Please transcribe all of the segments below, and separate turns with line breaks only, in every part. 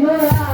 ለቤተ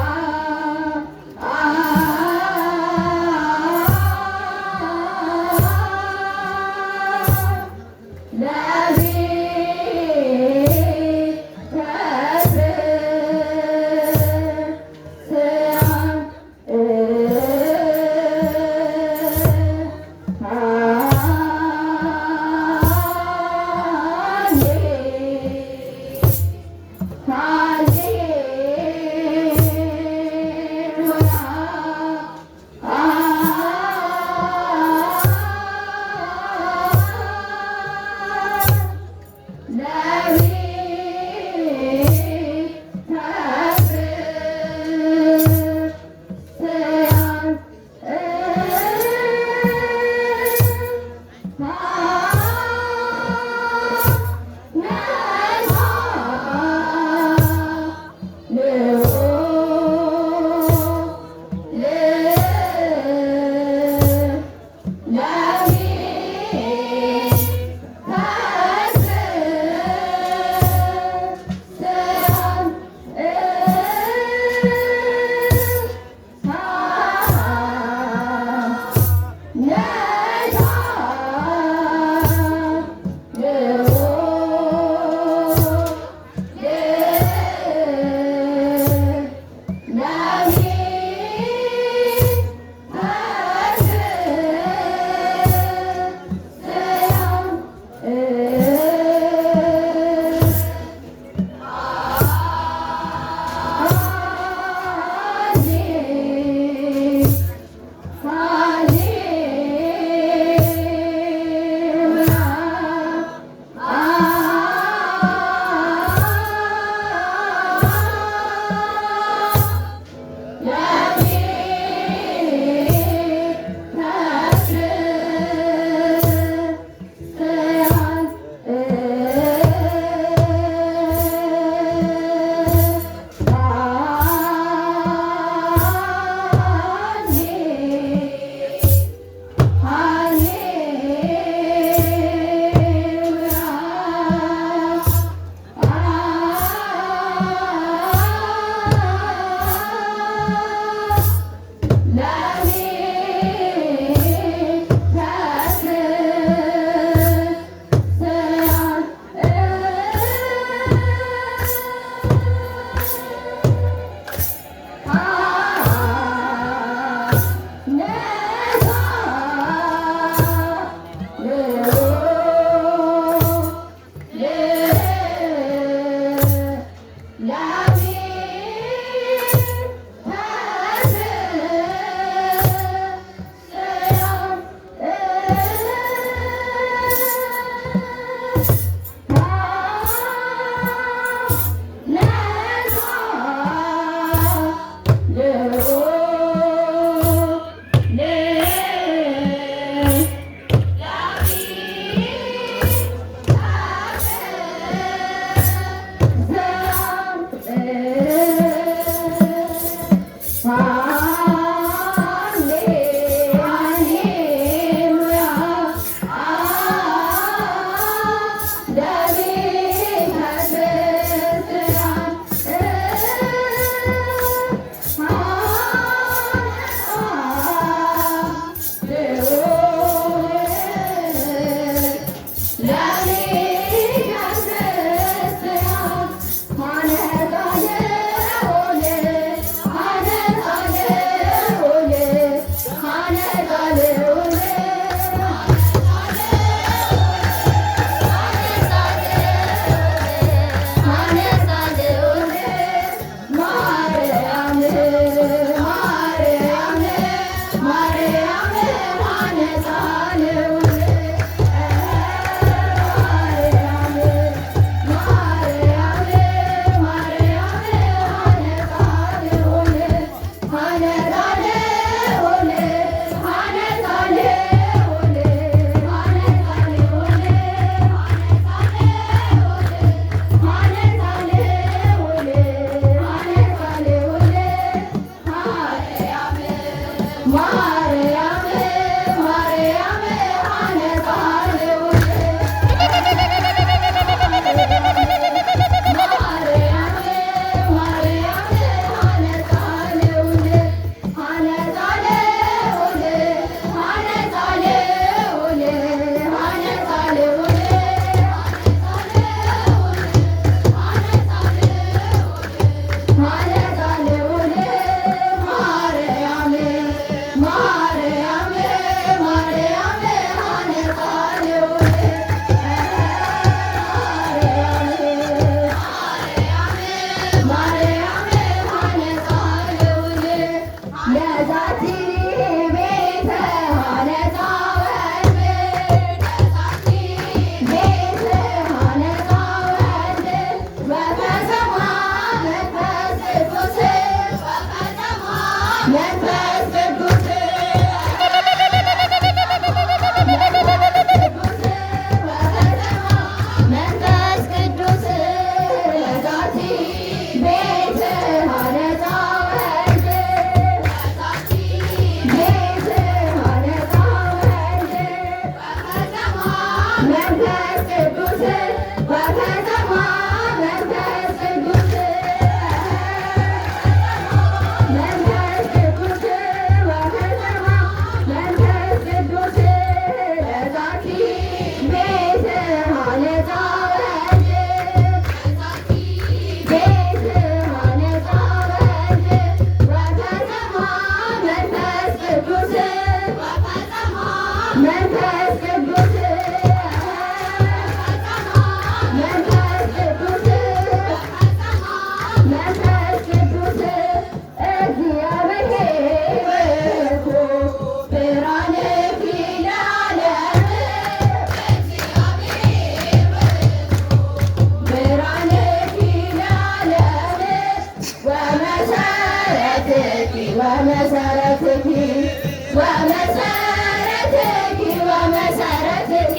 ወመሰረትኪ ወመሰረትኪ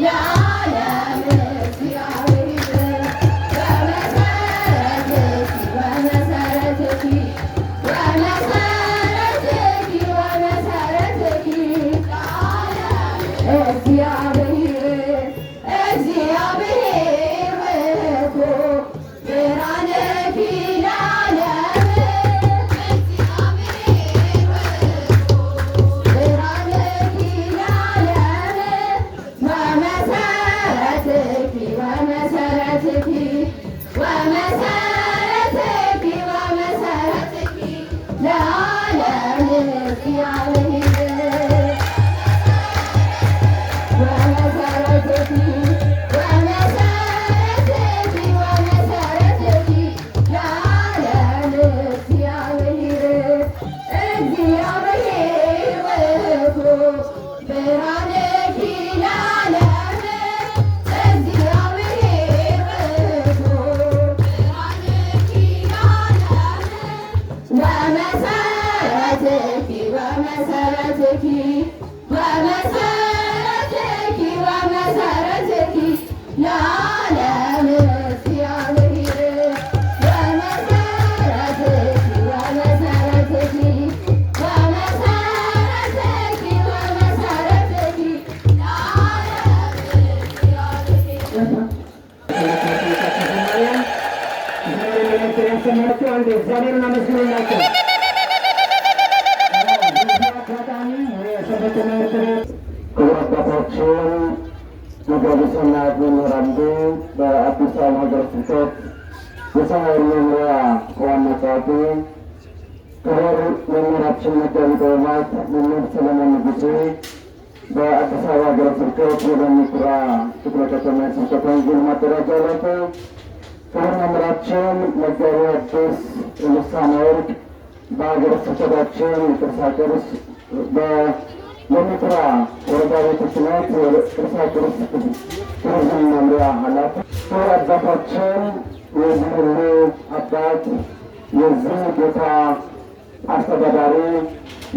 ለዓለም እግዚአብሔር ወመሰረትኪ ወመሰረትኪ ወመሰረትኪ ወመሰረትኪ ለዓለም እግዚአብሔር። እግዚአብሔር ውእቱ ብርሃንኪ ለዓለም። እግዚአብሔር ውእቱ ብርሃንኪ ለዓለም። ወመሰረትኪ ወመሰረትኪ ወመሰረትኪ ወመሰረትኪ ለዓለም እግዚአብሔር። ወመሰረትኪ ወመሰረትኪ ወመሰረትኪ ለዓለም እግዚአብሔር። እግዚአብሔር ውእቱ ብርሃንኪ ለዓለም። እግዚአብሔር ውእቱ ብርሃንኪ ለዓለም። ወመሰረትኪ ወመሰረትኪ ወመሰረትኪ ወመሰረትኪ ለዓለም እግዚአብሔር። ወመሰረትኪ ወመሰረትኪ ወመሰረትኪ ወመሰረትኪ ለዓለም እግዚአብሔር።
ያሰማቸው አንድ እግዚአብሔርን አመስግኑላቸው። በዚህ አጋጣሚ የሰንበት ትምህርት ቤት
ክቡር አባታችን መጋቤ ሰማዕት መምህር አምዱ በአዲስ አበባ ሀገረ ስብከት የሰማያዊ መምሪያ ዋና ጸሐፊ፣ ክቡር መምህራችን መጋቢ ጥበባት መምህር ሰለሞን ንጉሴ በአዲስ አበባ ሀገረ ስብከት የለሚ ኩራ ክፍለ ከተማ የስብከተ ወንጌል ማደራጃ ኃላፊ፣ ክቡር መምህራችን መጋቢ ሐዲስ ልሳነ ወርቅ በሀገረ ስብከታችን የቅርሳ ቅርስ በለሚ ኩራ ወረዳ ቤተ ክህነት የቅርሳ ቅርስ ቱሪዝም መምሪያ ኃላፊ፣ ክቡር አባታችን የዚህ ሁሉ አባት የዚህ ቦታ አስተዳዳሪ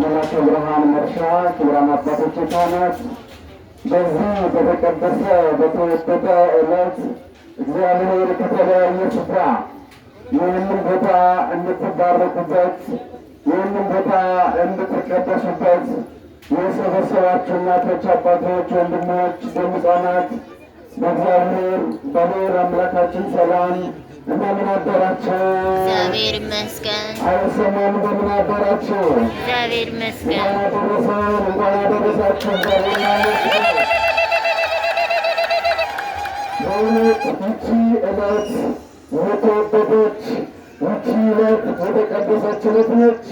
መላከ ብርሃን መርሻ፣ ክቡራን አባቶች ካህናት፣ በዚህ በተቀደሰ በተወደደ ዕለት እግዚአብሔር ከተለያየ ስፍራ ይህንን ቦታ እንድትባረኩበት፣ ይህንን ቦታ እንድትቀደሱበት የሰበሰባችሁ እናቶች፣ አባቶች፣ ወንድሞች፣ ሕፃናት በእግዚአብሔር በልዑል አምላካችን ሰላም እንደምን አደራችሁ?
እግዚአብሔር ይመስገን።
አይሰማም? እንደምን አደራችሁ?
እግዚአብሔር ይመስገን።
እንኳን አደረሰን፣ እንኳን አደረሳችሁ። እግዚአብሔር ይመስገን። በእውነት ይቺ ዕለት የተወደደች፣ ይቺ ዕለት የተቀደሰች ዕለት ነች።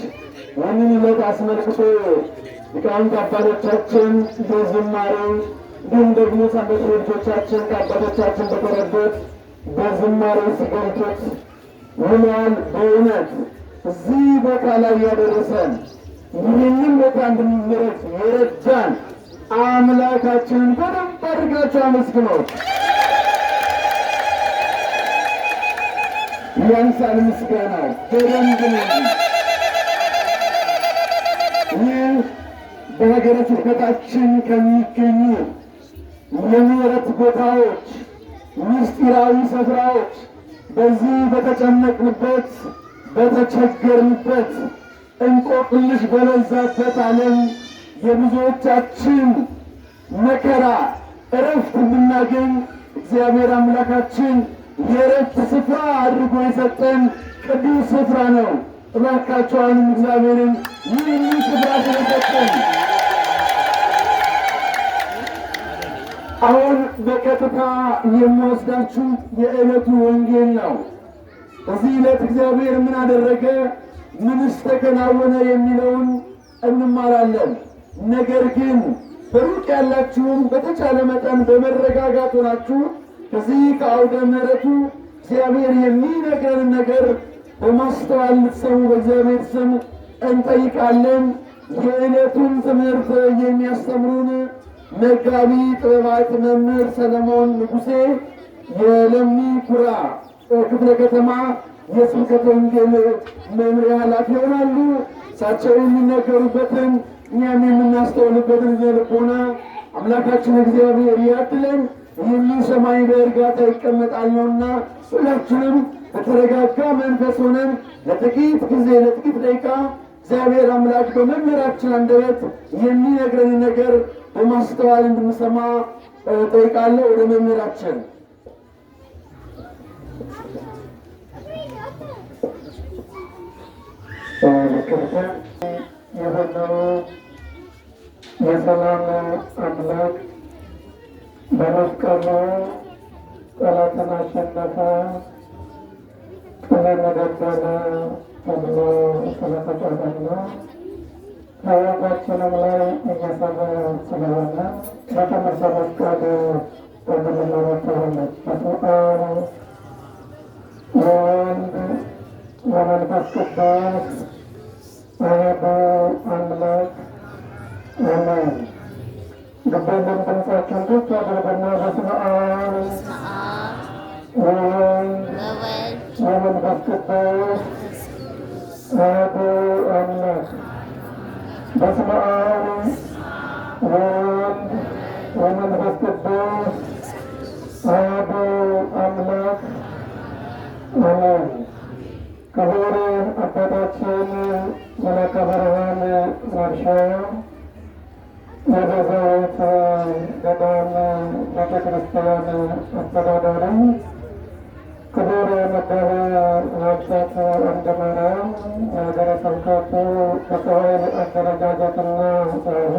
ይህንን ዕለት አስመልክቶ ሊቃውንት አባቶቻችን በዝማሬ እንዲሁም ደግሞ ሰንበት ልጆቻችን ከአባቶቻችን በተረዱት በዝማሬ ሲገልጡት ውለዋል። በእውነት እዚህ ቦታ ላይ ያደረሰን፣ ይህንን ቦታ እንድንመረጥ የረዳን አምላካችንን በደንብ አድርጋችሁ አመስግኖት። ያንሳል ምስጋና በደንብ ነው። ይህ በሀገረ ስብከታችን ከሚገኙ የምሕረት ቦታዎች፣ ምስጢራዊ ስፍራዎች፣ በዚህ በተጨነቅንበት፣ በተቸገርንበት፣ እንቆቅልሽ በበዛበት ዓለም የብዙዎቻችን መከራ እረፍት እንድናገኝ እግዚአብሔር አምላካችን የእረፍት ስፍራ አድርጎ የሰጠን ቅዱስ ስፍራ ነው። እባካችሁ አሁንም እግዚአብሔርን ይህንን ስፍራ ስለሰጠን። አሁን በቀጥታ የምወስዳችሁ የዕለቱ ወንጌል ነው። እዚህ ዕለት እግዚአብሔር ምን አደረገ፣ ምንስ ተከናወነ የሚለውን እንማራለን። ነገር ግን በሩቅ ያላችሁም በተቻለ መጠን በመረጋጋት ሆናችሁ ከዚህ ከአውደ ምሕረቱ እግዚአብሔር የሚነግረንን ነገር በማስተዋል ልትሰሙ በእግዚአብሔር ስም እንጠይቃለን። የዕለቱን ትምህርት የሚያስተምሩን መጋቢ ጥበባት መምህር ሰለሞን ንጉሴ የለሚ ኩራ ክፍለ ከተማ የስብከተ ወንጌል መምሪያ ኃላፊ ይሆናሉ። እሳቸው የሚነገሩበትን እኛም የምናስተውልበትን ልቦና አምላካችን እግዚአብሔር ያድለን። የሚሰማኝ በእርጋታ ይቀመጣል ነውና ሁላችንም በተረጋጋ መንፈስ ሆነን ለጥቂት ጊዜ ለጥቂት ደቂቃ እግዚአብሔር አምላክ በመምህራችን አንደበት የሚነግረን ነገር በማስተዋል እንድንሰማ ጠይቃለሁ። ወደ መምህራችን።
የሆነው የሰላም አምላክ በመስቀሉ ጠላትን አሸነፈ፣ ጥልን ገደለ ተብሎ ስለተጻፈና ሕይወታችንም ላይ እየሰራ ስለሆነ በትምህርተ መስቀል በምንመረተሆነች። በስመ አብ ወወልድ ወመንፈስ ቅዱስ አሐዱ አምላክ አሜን። ግባለን ድምፃቸውን ከፍ አድርጉና በስመ አብ
በስመ አብ
ወወልድ
ወወልድ
ወመንፈስ ቅዱስ አሐዱ አምላክ። በስመ አብ ወወልድ ወመንፈስ ቅዱስ አሐዱ አምላክ አሜን። ክቡር አባታችን መላከ ብርሃን መርሻ የቤዛዊት ገዳም ቤተ ክርስቲያን አስተዳዳሪ፣ ክቡር መጋቤ ሐዲሳት ወልደማርያም የሀገረ ስብከቱ የሰው ኃይል አደረጃጀትና ጸሐፊ፣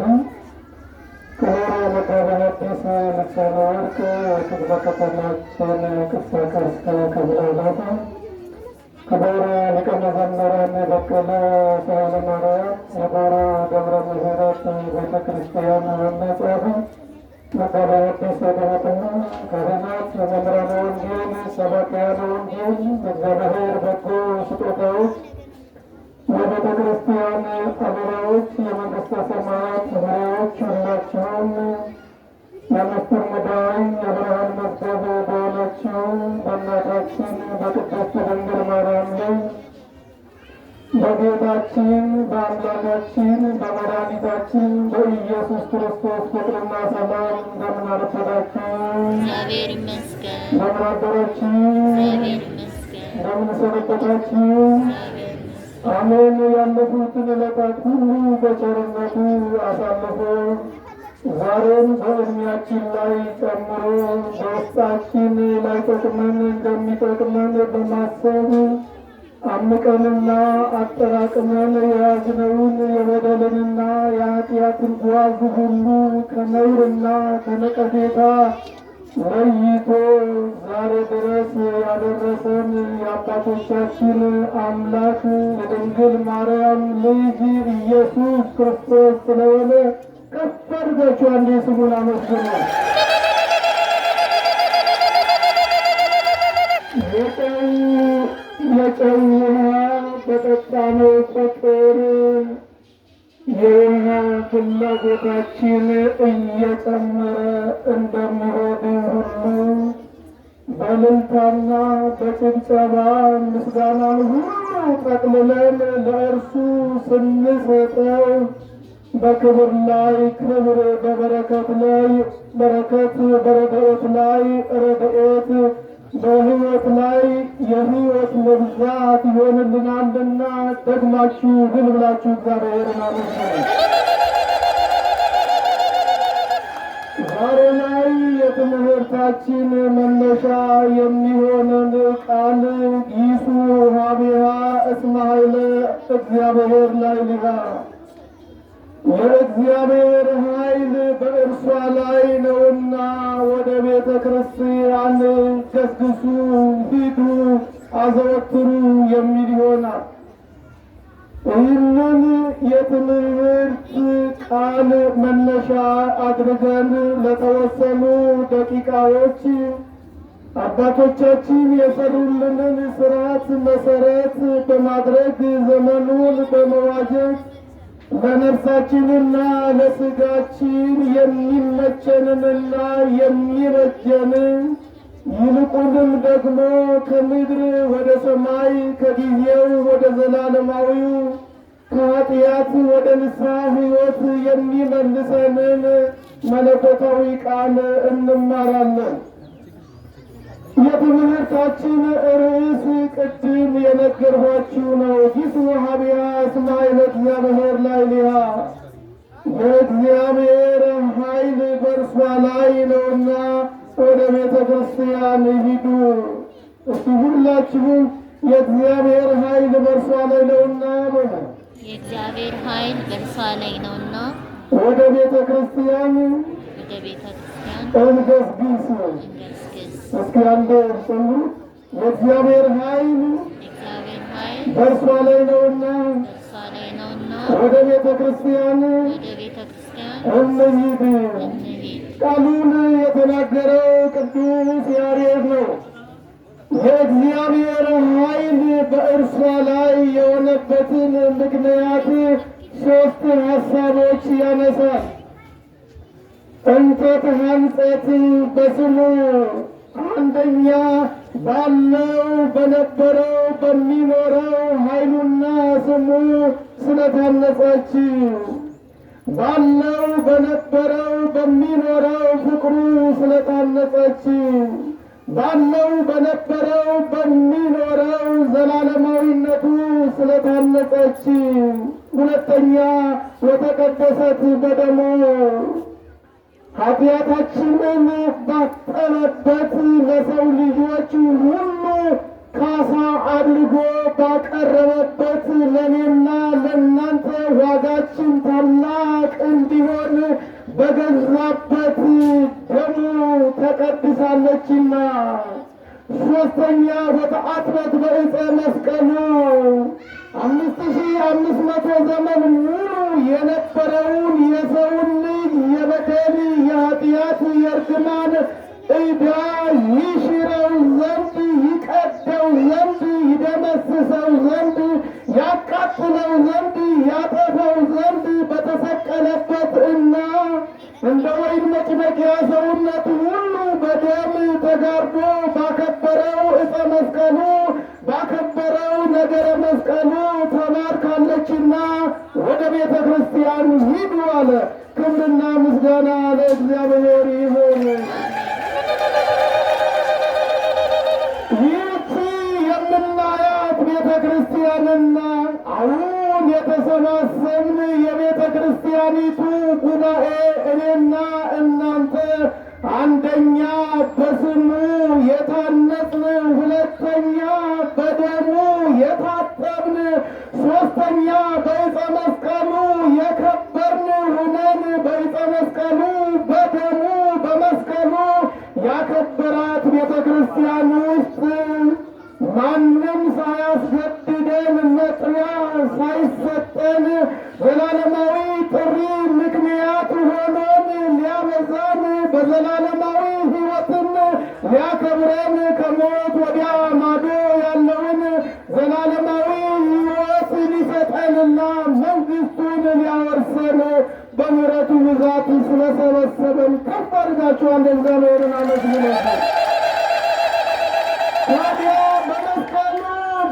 ክቡር መጋቤ ሐዲስ ልሳነ ወርቅ የክፍለ ከተማችን ቅርሳ ቅርስ ክፍል ኃላፊ፣ ክቡር ሊቀ መዘምራን በቀለ ሳህለ ማርያም የጎሮ ደብረ ምሕረት ቤተ ክርስቲያን ዋና ጸሐፊ፣ መጋቤ ሐዲስ ገበትና ካህናት፣ መምህራነ ወንጌል፣ ሰባክያነ ወንጌል፣ የእግዚአብሔር በጎ ስጦታዎች፣ የቤተ ክርስቲያን አበባዎች፣ የመንግሥተ ሰማያት ፍሬዎች፣ ሁላችሁም የምስጢር ሙዳይ የብርሃን መዝገብ በሆነችው በእናታችን በቅድስት ድንግል ማርያም ላይ በጌታችን በአምላካችን በመድኃኒታችን በኢየሱስ ክርስቶስ ፍቅርና ሰላም እንደምን አረፈዳችሁ?
እግዚአብሔር ይመስገን።
እንደምን አደራችሁ?
እግዚአብሔር ይመስገን።
እንደምን ሰነበታችሁ?
እግዚአብሔር ይመስገን።
አሜን። ያለፉትን ዕለታት ሁሉ በቸርነቱ አሳልፎ ዛሬም በዕድሜያችን ላይ ጨምሮ በውስጣችን ላይጠቅመን እንደሚጠቅመን በማሰብ አምቀንና አጠራቅመን የያዝነውን የበደልንና የኃጢአትን ጓዝ ሁሉ ከነውርና ከነቀፌታ ለይቶ ዛሬ ድረስ ያደረሰን የአባቶቻችን አምላክ የድንግል ማርያም ልጅ ኢየሱስ ክርስቶስ ስለሆነ ከፍ አድርጋችሁ አንዴ ስሙን አመስግኑ። የጨው ውሃ በጠጣነው ቁጥር የውሃ ፍላጎታችን እየጨመረ እንደሚሄድ ሁሉ በእልልታና በጭብጨባ ምስጋናን ሁሉ ጠቅልለን ለእርሱ ስንሰጠው በክብር ላይ ክብር፣ በበረከት ላይ በረከት፣ በረድኤት ላይ ረድኤት፣ በሕይወት ላይ የሕይወት መብዛት ይሆንልናልና ደግማችሁ ግን ብላችሁ እግዚአብሔርን አመስግኑ። ዛሬ ላይ የትምህርታችን መነሻ የሚሆነን ቃል ጊሱ ሀቢሃ እስመ ኃይለ እግዚአብሔር ላዕሌሃ፣ የእግዚአብሔር ኃይል በእርሷ ላይ ነውና ወደ ቤተ ክርስቲያን ገስግሱ፣ ሂዱ፣ አዘወትሩ የሚል ይሆናል። ይህንን የትምህርት ቃል መነሻ አድርገን ለተወሰኑ ደቂቃዎች አባቶቻችን የሰሩልንን ስርዓት መሰረት በማድረግ ዘመኑን በመዋጀት ለነፍሳችንና ለስጋችን የሚመቸንንና የሚበጀንን ይልቁንም ደግሞ ከምድር ወደ ሰማይ፣ ከጊዜው ወደ ዘላለማዊው፣
ከኃጢአት ወደ ንስሐ ሕይወት የሚመልሰንን መለኮታዊ ቃል እንማራለን። የትምህርታችን ርዕስ ቅድም የነገርኋችሁ ነው። ጊሱ ሀቢያ እስመ ኃይለ እግዚአብሔር ላዕሌሃ፣ የእግዚአብሔር ኃይል በእርሷ ላይ ነውና ወደ ቤተ ክርስቲያን ሂዱ። እስቲ ሁላችሁም የእግዚአብሔር ኃይል በእርሷ ላይ ነውና በሉ።
የእግዚአብሔር ኃይል በእርሷ ላይ ነውና
ወደ ቤተ ክርስቲያን
ወደ ቤተ ክርስቲያን
እንገስግስ።
እንገስግስ።
እስኪ አንዴ ጨምሩ። የእግዚአብሔር ኃይል
የእግዚአብሔር ኃይል
በእርሷ ላይ ነውና
በእርሷ ላይ ነውና
ወደ ቤተ ክርስቲያን
ወደ ቤተ ክርስቲያን
እንሂድ።
እንሂድ።
ቃሉን የተናገረው ቅዱስ ያሬድ ነው። የእግዚአብሔር ኃይል በእርሷ ላይ የሆነበትን ምክንያት ሶስት ሀሳቦች ያነሳል። እንተ ተሐንጸት በስሙ፣ አንደኛ ባለው በነበረው በሚኖረው ኃይሉና ስሙ ስለታነጸች፣ ባለው በነበረው በሚኖረው ፍቅሩ ስለታነጸች፣ ባለው በነበረው በሚኖረው ዘላለማዊነቱ ስለታነጸች፣ ሁለተኛ ወተቀደሰት በደሙ፣ ኃጢአታችንን ባጠበበት ለሰው ልጆች ሁሉ ካሳ አድርጎ ባቀረበበት ለእኔና ለእናንተ ዋጋችን ታላቅ እንዲሆን በገዛበት ደሙ ተቀድሳለችና። ሶስተኛ ወተአትበት በዕፀ መስቀሉ፣ 5500 ዘመን ሙሉ የነበረውን የሰውን ልጅ የበደል የኃጢአት የእርግማን ዕዳ ይሽረው ዘንድ፣ ይቀደው ዘንድ፣ ይደመስሰው ዘንድ፣ ያቃጥለው ዘንድ፣ ያጠፈው ዘንድ በተሰቀለበት እና እንደ ወይን መጭመቂያ ሰውነቱ ሁሉ በደም ተጋርዶ ባከበረው ዕፀ መስቀሉ፣ ባከበረው ነገረ መስቀሉ ተባርካለችና ወደ ቤተ ክርስቲያን ሂዱ አለ። ክብርና ምስጋና ለእግዚአብሔር ይሁን። ይህቺ የምናያት ቤተ ክርስቲያንና አሁን የተሰባሰብን የቤተ ክርስቲያኒቱ ጉባኤ እኔና እናንተ አንደኛ በስሙ የታነጽን፣ ሁለተኛ በደሙ የታጠብን፣ ሶስተኛ በዕፀ መስቀሉ የከበርን ሁነን በዕፀ መስቀሉ በደሙ በመስቀሉ ያከበራት ቤተ ክርስቲያን ውስጥ ማንም ሳያስገድደን፣ መጥሪያ ሳይሰጠን፣ ዘላለማዊ ጥሪ ምክንያት ሆኖን ሊያበዛን፣ በዘላለማዊ ሕይወትን ሊያከብረን፣ ከሞት ወዲያ ማዶ ያለውን ዘላለማዊ ሕይወት ሊሰጠንና መንግሥቱን ሊያወርሰን በምሕረቱ ብዛት ስለሰበሰበን ከፍ አድርጋችሁ አንድ እግዚአብሔርን አመስግኑ። ታዲያ በመስቀሉ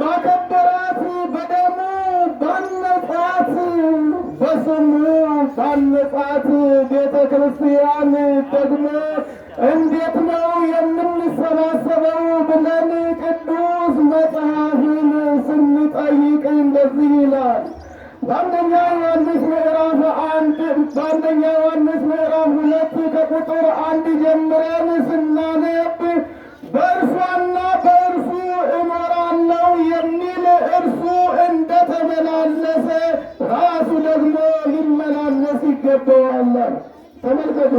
ባከበራት፣ በደሙ ባነጻት፣ በስሙ ባነጻት ቤተ ክርስቲያን ደግሞ እንዴት ነው የምንሰባሰበው ብለን ቅዱስ መጽሐፍን ስንጠይቅ እንደዚህ ይላል። በአንደኛ ዮሐንስ ምዕራፍ 1፣ በአንደኛ ዮሐንስ ምዕራፍ 2 ከቁጥር 1 ጀምረን ስናነብ በእርሷና በእርሱ እኖራለሁ የሚል እርሱ እንደተመላለሰ ራሱ ደግሞ ሊመላለስ ይገባዋል። ተመልከቱ።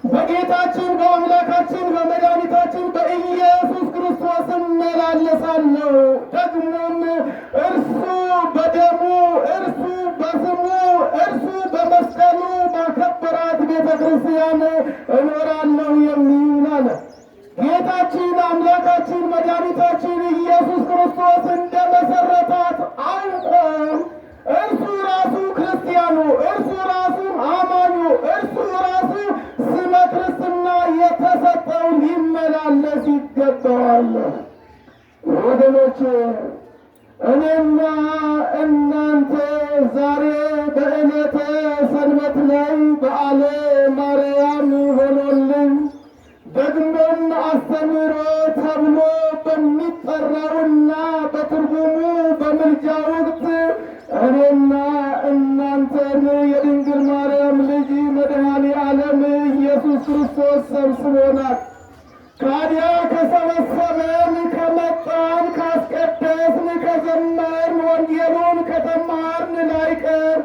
በጌታችን በአምላካችን በመድኃኒታችን በኢየሱስ ክርስቶስ እመላለሳለሁ፣ ደግሞም እርሱ በደሙ፣ እርሱ በስሙ፣ እርሱ በመስቀሉ ባከበራት ቤተ ክርስቲያን እኖራለሁ የሚል አለ። ጌታችን አምላካችን መድኃኒታችን ኢየሱስ ክርስቶስ እንደመሰረታት አውቆ እርሱ ራሱ ክርስቲያኑ፣ እርሱ ራሱ አማኙ፣ እርሱ ራሱ ስመ ክርስትና የተሰጠው ሊመላለስ ይገባዋል። ወገኖች፣ እኔና እናንተ ዛሬ በዕለተ ሰንበት ላይ በዓለ ማርያም ሆኖልን ደግሞም አስተምህሮ ተብሎ በሚጠራውና በትርጉሙ በምልጃ ወቅት እኔና እናንተን የድንግል ማርያም ልጅ መድኃኔ ዓለም ኢየሱስ ክርስቶስ ሰብስቦናል። ታዲያ ከሰበሰበን ከመጣን ካስቀደስን ከዘመርን ወንጌሉን ከተማርን ላይቀር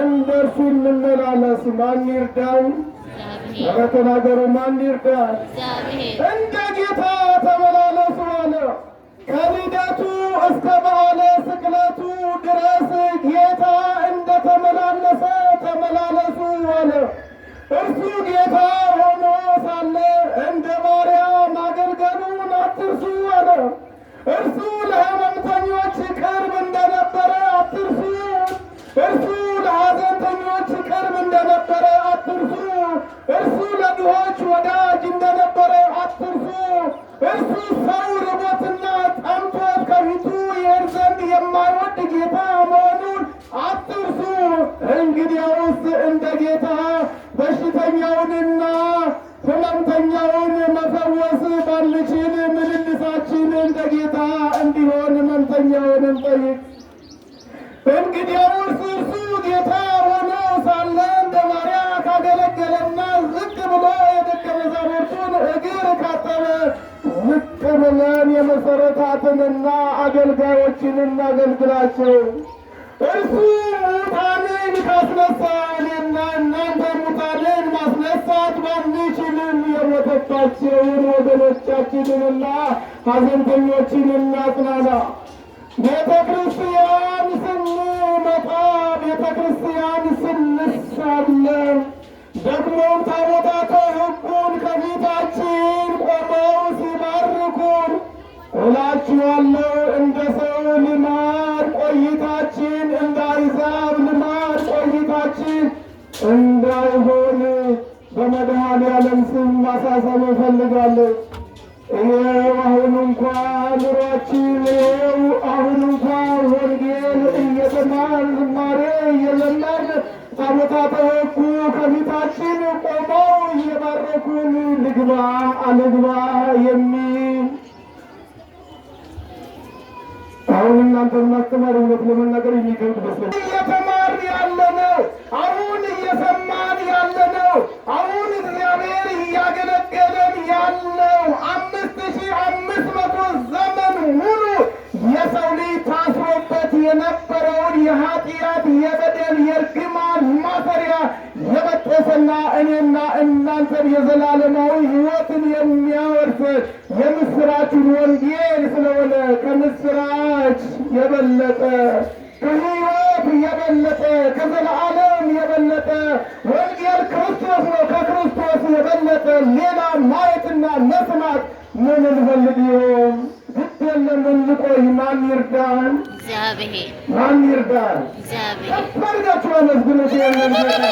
እንደርሱ እንመላለስ። ማን ይርዳን?
እግዚአብሔር።
ኧረ ተናገሩ። ማን ይርዳን?
እግዚአብሔር።
እንደ ጌታ ተመላለሱ አለ። ከልደቱ እስከ በዓለ ስቅለቱ ድረስ ጌታ እንደተመላለሰ ተመላለሱ አለ። እርሱ ጌታ ሆኖ ሳለ እንደ ባሪያ ማገልገሉን አትርሱ አለ። እርሱ ለሕመምተኞች ቅርብ እንደነበረ አትርሱ። እርሱ ለሐዘንተኞች ቅርብ እንደነበረ አትርሱ። እርሱ ለድሆች ወዳጅ እንደነበረ አትርሱ። እርሱ ሰው ርቦትና ጠምቶት ከፊቱ ይሄድ ዘንድ የማይወድ ጌታ መሆኑን አትርሱ። እንግዲያውስ እንደ ጌታ በሽተኛውንና ሕመምተኛውን መፈወስ ባንችል ምልልሳችን እንደ ጌታ እንዲሆን ሕመምተኛውን እንጠይቅ። እንግዲያውስ እርሱ ጌታ ሆኖ ሳለ እንደ ባሪያ ካገለገለና ዝቅ ብሎ የደቀ መዛሙርቱን እግር ካጠበ ዝቅ ብለን የመሰረታትንና አገልጋዮችን እናገልግላቸው። እርሱ ሙታንን ካስነሳ እኔና እናንተ ሙታንን ማስነሳት ባንችልም የሞተባቸውን ወገኖቻችንንና ሐዘንተኞችን እናጽናና። ቤተ ክርስቲያን ስንመጣ ቤተ ክርስቲያን ስንሳለም ደግሞም ታቦታተ ሕጉን ከፊታችን ቆመው ሲባርኩን እላችኋለሁ እንደ ሰው ልማድ ቆይታችን እንደ አሕዛብ ልማድ ቆይታችን እንዳይሆን በመድኃኔዓለም ስም ማሳሰብ እፈልጋለሁ። ይኸው አሁን እንኳ ኑሯችን፣ ይኸው አሁን እንኳ ወንጌል እየተማርን ዝማሬ እየዘመርን ታቦታተ ሕጉ ከፊታችን ቆመው እየባረኩን ልግባ አልግባ የሚል አሁን እናንተን ማስተማር እውነት ለመናገር የሚከብድ መስሎኝ እየተማርን ያለነው አሁን እየሰማን ያለነው አሁን እግዚአብሔር እያገለገለን ያለው 5500 ዘመን ሙሉ የሰው ልጅ ታስሮበት የነበረውን የኃጢአት የበደል የእርግማን ማሰሪያ የበጠሰና እኔና እናንተን የዘላለማዊ ሕይወትን የሚያወርስ የምስራችን ወንጌል ስለሆነ ከምስራች የበለጠ ከሕይወት የበለጠ ከዘላለም የበለጠ ወንጌል ክርስቶስ ነው። ከክርስቶስ የበለጠ ሌላ ማየትና መስማት ምን እንፈልግ ይሆን? ግድ የለም እንቆይ። ማን ይርዳን?
እግዚአብሔር።
ማን ይርዳን?
እግዚአብሔር።
ከፍ አድርጋችሁ አመስግኑት ይሄንን ጌታ።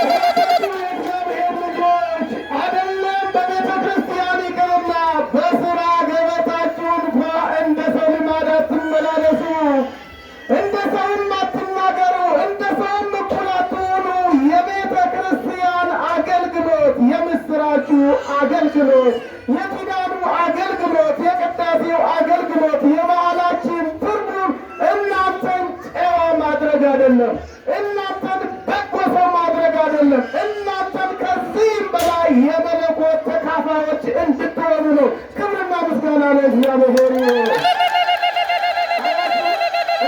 እባካችሁ የእግዚአብሔር ልጆች አይደለም በቤተ ክርስቲያን ይቅርና በስራ ገበታችሁ እንኳ እንደ ሰው ልማድ አትመላለሱ፣ እንደ ሰውም አትናገሩ፣ እንደ ሰውም እኩል አትሁኑ። የቤተ ክርስቲያን አገልግሎት፣ የምስራቹ አገልግሎት፣ የኪዳኑ አገልግሎት፣ የቅዳሴው አገልግሎት፣ የበዓላችን ትርጉም እናንተን ጨዋ ማድረግ አይደለም። እናንተን በጎ ሰው ማድረግ አይደለም። እናንተን ከዚህም በላይ የመለኮት ተካፋዮች እንድትሆኑ ነው። ክብርና ምስጋና ለእግዚአብሔር ይሁን።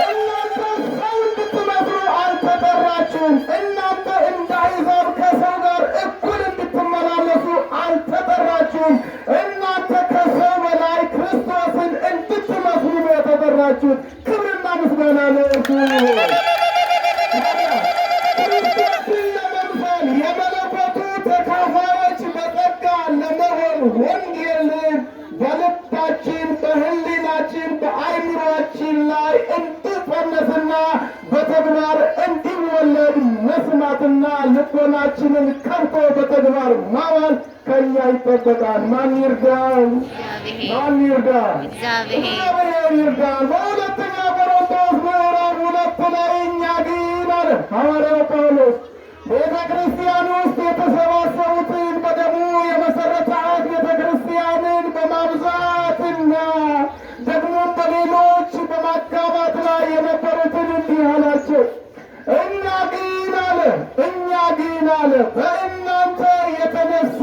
እናንተ ሰው እንድትመስሉ አልተጠራችሁም። እናንተ እንደ አሕዛብ ከሰው ጋር እኩል እንድትመላለሱ አልተጠራችሁም። እናንተ ከሰው በላይ ክርስቶስን እንድትመስሉ ነው የተጠራችሁት። ክብርና ምስጋና ለእርሱ ይሁን። ክርስቶስን ለመምሰል የመለኮቱ ተካፋዮች በጸጋ ለመሆን ወንጌልን በልባችን በሕሊናችን በአእምሯችን ላይ እንዲጸነስና በተግባር እንዲወለድ መስማትና ልቦናችንን ከፍቶ በተግባር ማዋል ከእኛ ይጠበቃል። የጠበቃን? ማን ይርዳን?
እግዚአብሔር።
ማን ይርዳን?
እግዚአብሔር።
እግዚአብሔር ይርዳን። በሁለተኛ ቆሮንቶስ ምዕራፍ 2 ላይ እኛ ግን አለ ሐዋርያው ጳውሎስ ቤተ ክርስቲያን ውስጥ የተሰባሰቡትን በደሙ የመሰረታት ቤተ ክርስቲያንን በማብዛትና ደግሞም በሌሎች በማጋባት ላይ የነበሩትን እንዲህ አላቸው። እኛ ግን አለ እኛ ግን አለ በእናንተ የተነሳ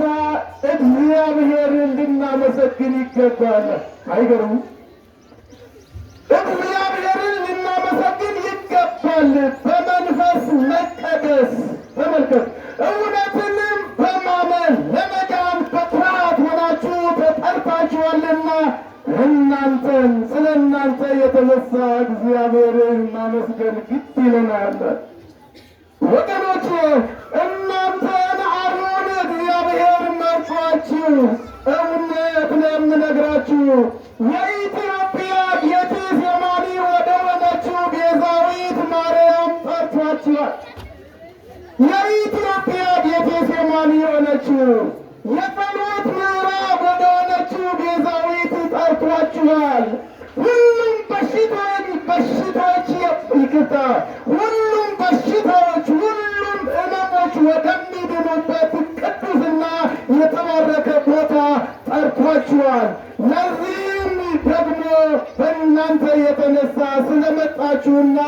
እግዚአብሔርን ልናመሰግን ይገባል። አይገርም? እግዚአብሔርን ልናመሰግን ይገባል። በመንፈስ መቀደስ ተመልከት፣ እውነትንም በማመን ለመዳን በኩራት ሆናችሁ ተጠርታችኋልና እናንተን ስለ እናንተ የተነሳ እግዚአብሔርን ማመስገን ግድ ይለናል። ወገኖች እናንተን አሁን እግዚአብሔር መርጧችሁ፣ እውነት ነው የምነግራችሁ የኢትዮጵያ ጌቴሴማኒ ወደ ሆነችው ቤዛዊት ማርያም ጠርቷችኋል። የኢትዮጵያ ጌቴሴማኒ የሆነችው የጸሎት ምዕራፍ ወደ ሆነችው ቤዛዊት ጠርቷችኋል። ሁሉም በሽታዎች ይቅርታ፣ ሁሉም በሽታዎች ሁሉም ሕመሞች ወደሚድኑበት ቅዱስና የተባረከ ቦታ ጠርቷችኋል። ለዚህም ደግሞ በእናንተ የተነሳ ስለመጣችሁና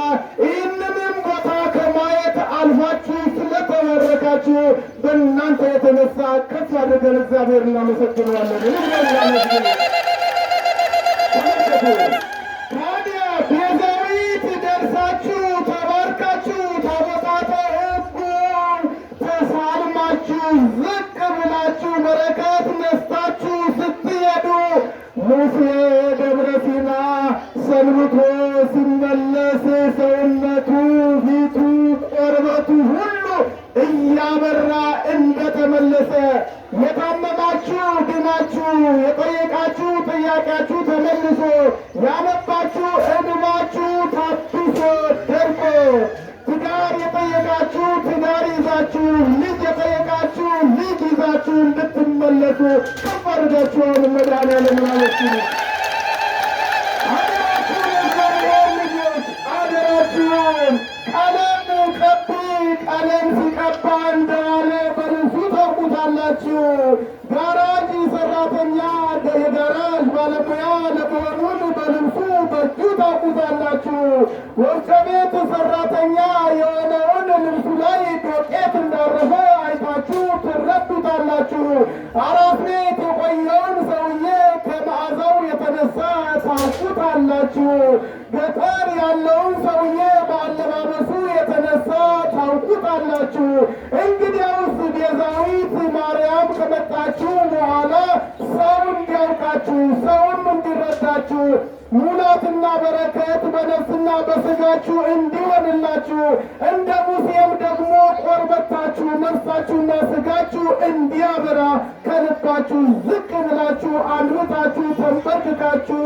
ይህንንም ቦታ ከማየት አልፋችሁ ስለተባረካችሁ በእናንተ የተነሳ ከፍ አድርገን እግዚአብሔር እናመሰግነዋለን። ታዲያ ቤዛዊት ደርሳችሁ ተባርካችሁ ታቦታተ ሕጉን ተሳልማችሁ ዝቅ ብላችሁ በረከት ነስታችሁ ስትሄዱ ሙሴ ደብረ ሲና ሰንብቶ ሲመለስ ሰውነቱ፣ ፊቱ፣ ቆርበቱ ሁሉ እያበራ እንደተመለሰ የታመማችሁ ድናችሁ፣ የጠየቃችሁ ጥያቄያችሁ ተመልሶ፣ ያነባችሁ እንባችሁ ታብሶ ደርቆ፣ ትዳር የጠየቃችሁ ትዳር ይዛችሁ፣ ልጅ የጠየቃችሁ ልጅ ይዛችሁ እንድትመለሱ ከፍ አድርጋችሁ አሁን መድኃኔዓለምን አመስግኑ። አደራችሁን የእግዚአብሔር ልጆች አደራችሁን። ቀለም ቀቢ ቀለም ሲቀባ እንደዋለ በልብሱ ታውቁታላችሁ። ጋራጅ ሰራተኛ የጋራጅ ባለሙያ ለመሆኑን በልብሱ በእጁ ታውቁታላችሁ። ወፍጮ ቤት ሰራተኛ የሆነውን ልብሱ ላይ ዶቄት እንዳረፈ አይታችሁ ትረዱታላችሁ። አራስ ቤት የቆየውን ሰውዬ ከመዓዛው የተነሳ ታውቁታላችሁ። ገጠር ያለውን ሰውዬ በአለባበሱ የተነሳ ታውቁታላችሁ። እንግዲያውስ ቤዛዊት ማርያም ከመጣችሁ በኋላ ሰው እንዲያውቃችሁ ሰውም እንዲረዳችሁ ሙላትና በረከት በነፍስና በስጋችሁ እንዲሆንላችሁ እንደ ሙሴም ደግሞ ቆርበታችሁ ነፍሳችሁና ስጋችሁ እንዲያበራ ከልባችሁ ዝቅ ብላችሁ አንብታችሁ ተንበርክካችሁ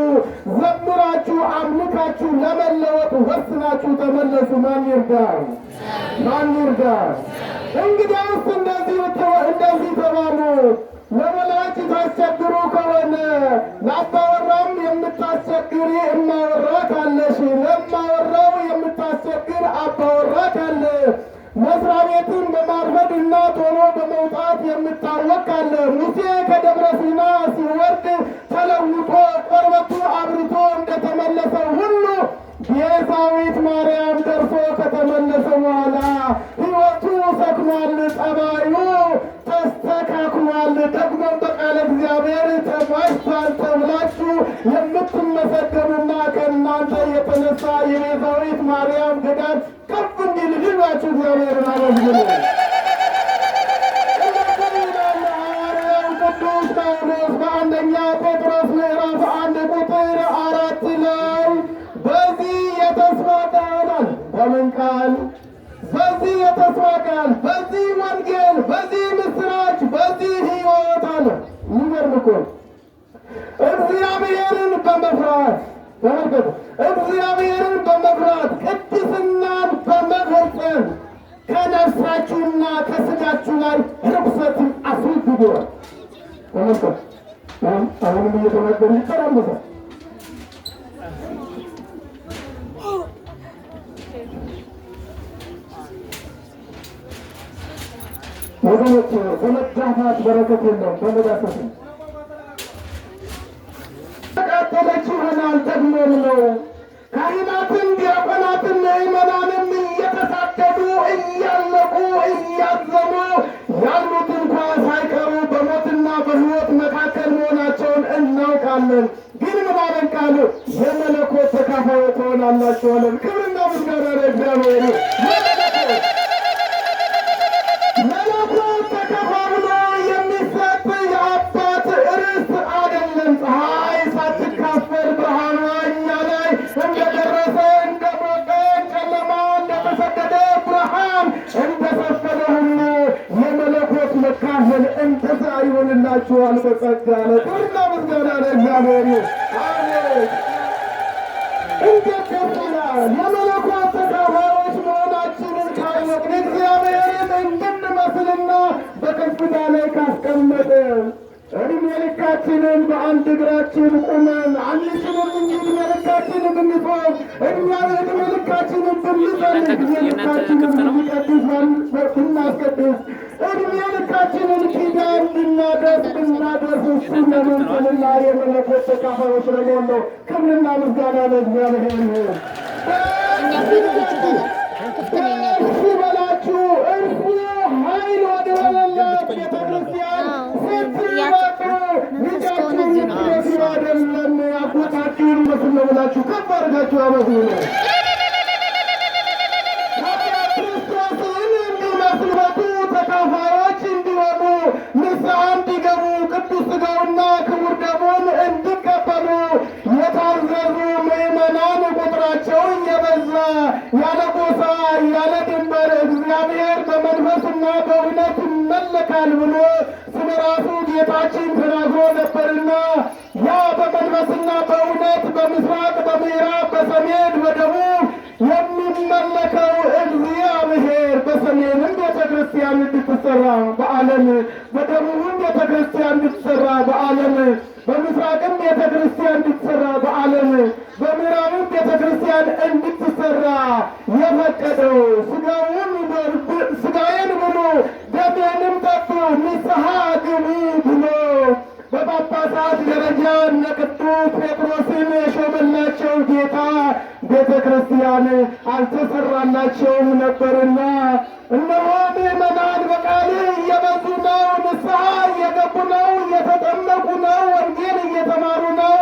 ዘምራችሁ አምልካችሁ ለመለወጥ ወስናችሁ ተመለሱ። ማን ይርዳ? ማን ይርዳ? እንግዲያውስ እንደዚህ ተባሉ። ለወላጅ ታስቸግሩ ከሆነ ለአባወራም የምታስቸግሪ እማወራ ካለሽ፣ ለማወራው የምታስቸግር አባወራ ካለ፣ መስሪያ ቤትን በማርፈድና ቶሎ በመውጣት የምታወቅ ካለ፣ ሙሴ ከደብረ ሲና ሲወርድ ተለውጦ ቆርበቱ አብርቶ እንደተመለሰ ሁሉ ቤዛዊት ማርያም ደርሶ ከተመለሰ በኋላ ሕይወቱ ሰክኗል፣ ጠባዩ ተስተካክሏል፣ ደግሞም በቃለ እግዚአብሔር ተሟሽቷል ተብላችሁ የምትመሰገኑና ከእናንተ የተነሳ የቤዛዊት ማርያም ገዳም ከፍ እንዲል ልባችሁ እግዚአብሔርን አመስግኑ። ሐዋርያው ቅዱስ ጳውሎስ በአንደኛ ጴጥሮስ ምዕራፍ 1 ቁጥር 4 ላይ በዚህ የተስፋ ቃል አለ። በምን ቃል? በዚህ የተስፋ ቃል፣ በዚህ ወንጌል፣ በዚህ ምስራች፣ በዚህ ሕይወት አለ። ይገርም እኮ እግዚአብሔርን በመፍራት ተመልከቱ፣ እግዚአብሔርን በመፍራት ቅድስናን በመፈጸም ከነፍሳችሁና ከስጋችሁ ላይ ርኩሰትን አስወግዱ። ተመልከቱ። አሁንም እየተናገሩ ይተራመሳል። ወገኖች በመጋፋት በረከት የለውም፣ በመዳሰስ ነው። ተቃጠለች ይሆናል ደግሞም ነው። ካህናትን ዲያቆናትን ምዕመናንም እየተሳደዱ እያለቁ እያዘኑ ያሉት እንኳ ሳይቀሩ በሞትና በሕይወት መካከል መሆናቸውን እናውቃለን። ግን ምን አለን ቃሉ? የመለኮት ተካፋዮች ትሆናላችሁ አለን። ክብርና ምስጋና ለእግዚአብሔር። መለኮት ተከፋፍሎ የሚሰጥ የአባት ርስት አይደለም። ፀሐይ ሳትካፈል ብርሃኗ እኛ ላይ እንደደረሰ እንደሞቀ፣ ጨለማ እንደተሰደደ ብርሃን እንደሰፈነ ሁሉ የመለኮት መካፈል እንደዛ ይሆንላችኋል በጸጋ አለ። ክብርና ምስጋና ለእግዚአብሔር። አሜን። እንዴት ደስ ይላል! የመለኮት ተካፋዮች መሆናችንን ካወቅን እግዚአብሔርን እንድንመስልና በከፍታ ላይ ካስቀመጠ እድሜ ልካችንን በአንድ እግራችን ቁመን አንችልም እንጂ እድሜ ልካችንን ብንጾም፣ እኛ እድሜ ልካችንን ብንጸልይ፣ እድሜ ልካችንን ብንቀድስ ብናስቀድስ፣ እድሜ ልካችንን ኪዳን ብናደርስ እሱን ለመምሰልና የመለኮት ተካፋዮች ለመሆን ነው። ክብርና ምስጋና ለእግዚአብሔር ይሁን።
እኛ በር ይችላል ክፍት ነው የኛ በር።
ደስ ይበላችሁ። እርሱ ኃይል ወደ ሆነላት ቤተ ክርስቲያን ስትመጡ
መንፈስ ከሆነ እዚሁ ነው።
ልጃችሁን አይደለም አጎታችሁን መስል ነው ብላችሁ ከፍ አድርጋችሁ አመስግኑ። ክርስቶስን እንዲመስሉ ተካፋዮች እንዲሆኑ ንስሐ እንዲገቡ ቅዱስ ሥጋውና ክቡር ደሙን እንዲቀበሉ የታዘዙ ምዕመናን ቁጥራቸው እየበዛ ያለ ጎሳ ያለ ድንበር እግዚአብሔር በመንፈስና በእውነት ይመለካል ብሎ ስለ ራሱ ጌታችን ተናግሮ ነበርና ያ በመንፈስና በእውነት በምስራቅ በምዕራብ በሰሜን በደቡብ የሚመለከው እግዚአብሔር በሰሜንም ቤተ ክርስቲያን እንድትሰራ በዓለም፣ በደቡብም ቤተ ክርስቲያን እንድትሰራ በዓለም፣ በምስራቅም ቤተ ክርስቲያን እንድትሰራ በዓለም፣ በምዕራብም ቤተ ክርስቲያን እንድትሰራ የፈቀደው ስጋዬን ብሉ ደሜንም ጠጡ ንስሐ ግቡ ብሎ በጳጳሳት ደረጃ እነ ቅዱስ ጴጥሮስን የሾመላቸው ጌታ ቤተ ክርስቲያን አልተሰራላቸውም ነበርና እነሆ ምዕመናን በቃል እየበዙ ነው፣ ንስሐ እየገቡ ነው፣ እየተጠመቁ ነው፣ ወንጌል እየተማሩ ነው።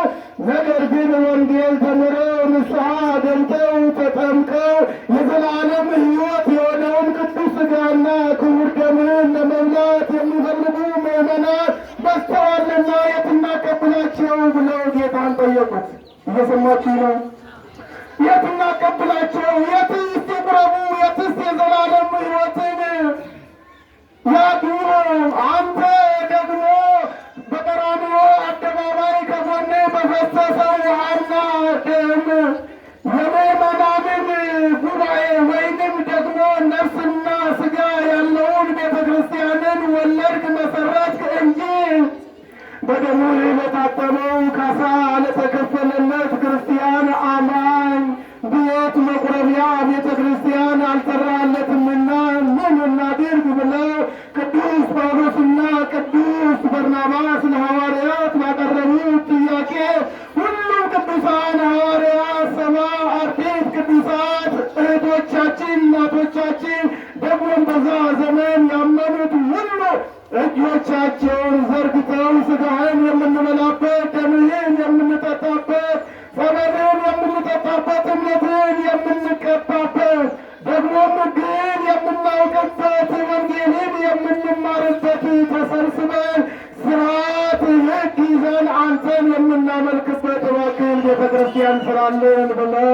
ነገር ግን ወንጌል ተምረው ንስሐ ገብተው ተጠምቀው የዘላለም ሕይወት የሆነውን ቅዱስ ሥጋና ክቡር ደምህን ለመብላት የሚፈልጉ ምዕመናን በዝተዋልና የት እናቀብላቸው ብለው ጌታን ጠየቁት። እየሰማችሁ ነው? የት እናቀብላቸው? የትስ ይቁረቡ? የትስ የዘላለም ሕይወትን ያግኙ? አንተ ደግሞ በቀራንዮ አደባባይ ከጎን በፈሰሰው ውሃና ደም የምዕመናንን ጉባኤ ወይንም ደግሞ ነፍስና ሥጋ ያለውን ቤተ ክርስቲያንን ወለድክ መሰረትክ እንጂ በደሙ ለታጠበው ካሳ ለተከፈለለት ክርስቲያን አማኝ ቤት መቁረቢያ ቤተ ክርስቲያን አልሰራለትምና ምን እናድርግ ብለው ቅዱስ ጳውሎስና ቅዱስ በርናባስ ለሐዋርያት ባቀረቡት ጥያቄ ሁሉም ቅዱሳን ሐዋርያት፣ ሰባ አርድእት ቅዱሳት እህቶቻችን፣ እናቶቻችን ደግሞም በዛ ዘመን ያመኑት ሁሉ እጆቻቸውን ዘርግተው ሥጋህን የምንበላበት ደምህን የምንጠጣበት ጸበልህን የምንጠጣበት እምነትህን የምንቀባበት ደግሞም ሕግህን የምናውቅበት ወንጌልን የምንማርበት ተሰብስበን ስርዓት ሕግ ይዘን አንተን የምናመልክበት እባክህን ቤተ ክርስቲያን ስራልን ብለው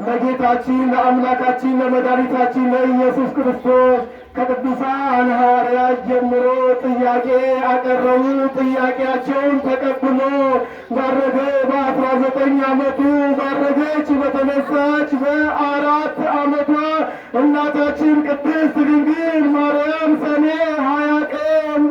ለጌታችን ለአምላካችን ለመድኃኒታችን ለኢየሱስ ክርስቶስ ከቅዱሳን ሐዋርያት ጀምሮ ጥያቄ አቀረቡ። ጥያቄያቸውን ተቀብሎ ባረገ በ19 ዓመቱ ባረገች በተነሳች በ4 ዓመቷ እናታችን ቅድስት ድንግል ማርያም ሰኔ 20 ቀን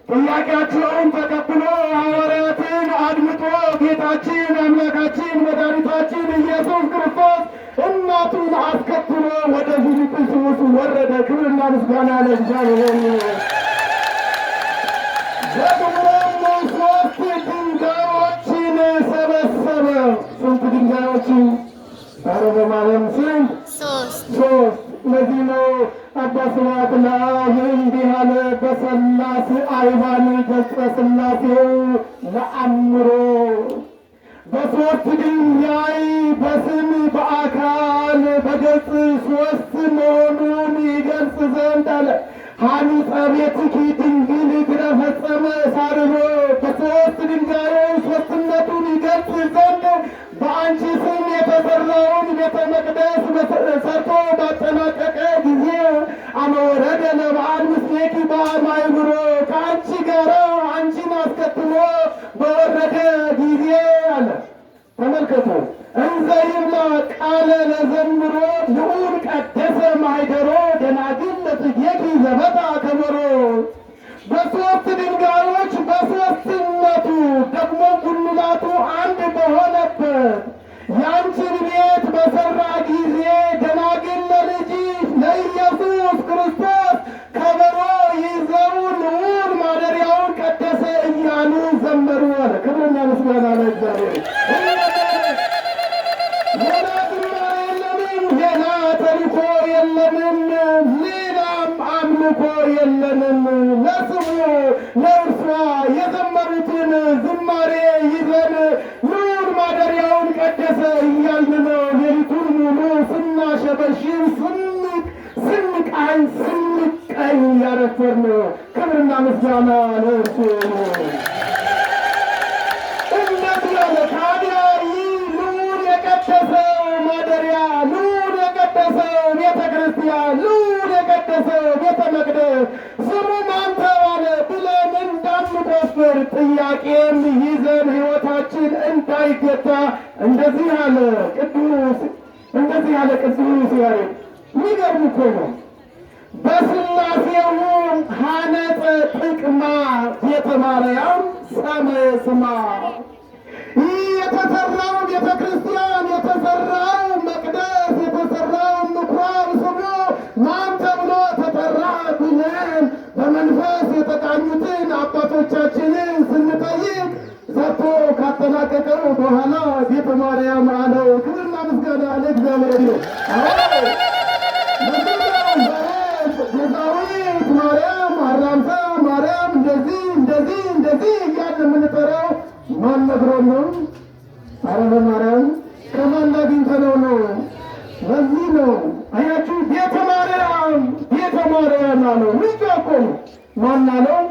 ጥያቄያቸውን ተቀብሎ ሐዋርያትን አድምጦ ጌታችን አምላካችን መድኃኒታችን ኢየሱስ ክርስቶስ እናቱን አስከትሎ ወደ ፊልጵስዩስ ወረደ። ክብርና ምስጋና ለእግዚአብሔር ይሁን። ደግሞም ሶስት ድንጋዮችን ሰበሰበ። ስንት ድንጋዮች? ኧረ በማርያም ስንት?
3።
3። ለዚህ ነው አባ ስብሐት ለአብ እንዲህ አለ፣ በሰላስ አይባን ገጸ ሥላሴው ለአእምሮ። በሶስት ድንጋይ በስም በአካል በገጽ ሶስት መሆኑን ይገልጽ ዘንድ አለ። ሐኒጸ ቤትኪ ድንግል ግረ ፈጸመ ሳርሮ። በሶስት ድንጋዮች ሶስትነቱን ይገልጽ ዘንድ በአንቺ ስም የተሰራውን ቤተ መቅደስ ሰርቶ ባጠናቀቀ ጊዜ አመ ወረደ ለበዓል ምስሌኪ በማይብሮ፣ ከአንቺ ጋር አንቺን አስከትሎ በወረደ ጊዜ አለ። ተመልከቱ። እንዘ ይብላ ቃለ ለዘምሮ ልዑል ቀደሰ ማይደሮ ደናግል ለጽጌኪ ዘበጣ ከበሮ። በሶስት ድንጋዮች በሶስትነቱ ደግሞ ጉልላቱ አንድ በሆነበት ያንቺን ቤት በሰራ ጊዜ ደናግል ለልጅሽ ለኢየሱስ ክርስቶስ ከበሮ ይዘው ልዑል ማደሪያውን ቀደሰ እያሉ ዘመሩ አለ። ክብርና ምስጋና ለእግዚአብሔር። ሌላ ዝማሬ የለንም፣ ሌላ ተልእኮ የለንም፣ ሌላም አምልኮ የለንም። ለስሙ ለእርሷ የዘመሩትን ዝማሬ ይዘን ልዑል ማደሪያውን ቀደሰ እያልን ነው ሌሊቱን ሙሉ ስናሸበሽብ ስንቃኝ ስንቀኝ ያረፈርነው። ክብርና ምስጋና ለእርሱ ይሁን። እንደዚህ አለ። ታዲያ ይህ ልዑል የቀደሰው ማደሪያ፣ ልዑል የቀደሰው ቤተ ክርስቲያን፣ ልዑል የቀደሰው ቤተ መቅደስ ስሙ ማን ተባለ ብለን እንዳንቆፍር፣ ጥያቄም ይዘን ሕይወታችን እንዳይገታ እንደዚህ አለ ቅዱስ ያሬድ። የሚገርም እኮ ነው። በስላሴው ሐነጸ ጥቅማ ቤተ ማርያም ሰመየ ስማ። ይህ የተሰራው ቤተ ክርስቲያን፣ የተሰራው መቅደስ፣ የተሰራው ምኩራብ ስሙ ማን ተብሎ ተጠራ ብለን በመንፈስ የተቃኙትን አባቶቻችንን ስንጠይቅ ሰርቶ ካጠናቀቀው በኋላ ቤተ ማርያም አለው። ክብርና ምስጋና ለእግዚአብሔር ይሁን። አዎ፣ ቤዛዊት ማርያም፣ አራምሳ ማርያም፣ እንደዚህ እንደዚህ እንደዚህ እያልን የምንጠራው ማን ነግሮን ነው? ኧረ በማርያም ከማን አግኝተነው ነው? ለዚህ ነው አያችሁ፣ ቤተ ማርያም ቤተ ማርያም አለው። ልጇ እኮ ነው። ማን አለው?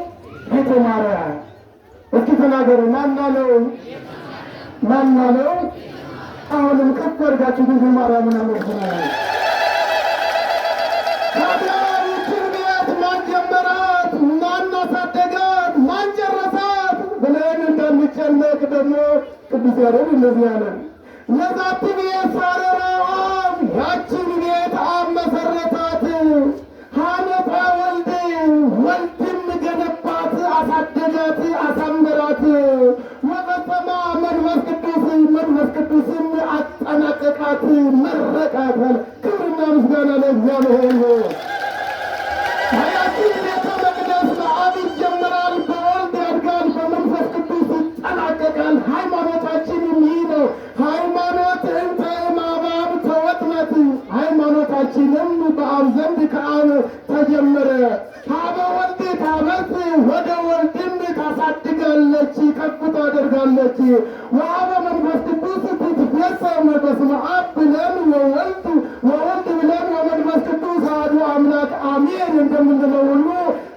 ቤተ ማርያም። እስኪ ተናገሩ። ማን አለው? ማን አለው? አሁንም ከፍ አድርጋችሁ ድንግል ማርያምን አመስግኑ። ታዲያ ይህችን ቤት ማን ጀመራት? ማን አሳደጋት? ማን ጨረሳት ብለን እንዳንጨነቅ ደግሞ ቅዱስ ያሬድ እንደዚህ አለ። ለዛቲ ቤት ሳረረ አብ፣ ያችን ቤት አብ መሰረታት። ሀነጣ ወልድ፣ ወልድም ገነባት፣ አሳደጋት፣ አሳመራት። ወፈጸማ መንፈስ ቅዱስ፣ መንፈስ ቅዱስም አጠናቀቃት፣ መረቃት። ክብርና ምስጋና ለእግዚአብሔር ይሁን። አያችሁ፣ ቤተ መቅደስ በአብ ይጀመራል፣ በወልድ ያድጋል፣ በመንፈስ ቅዱስ ይጠናቀቃል። ሃይማኖታችንም ይህ ነው። ሃይማኖት እንተ እምአብ ተወጥነት፣ ሃይማኖታችንም በአብ ዘንድ ከአብ ተጀመረ። ሀበ ወልድ ታበጽ፣ ወደ ወልድም ታሳድጋለች፣ ከፍ ታደርጋለች። ወሀበ መንፈስ ቅዱስ ትትፈጸም። በስመ አብ ብለን ወወልድ፣ ወወልድ ብለን ወመንፈስ ቅዱስ አሐዱ አምላክ አሜን እንደምንለው ሁሉ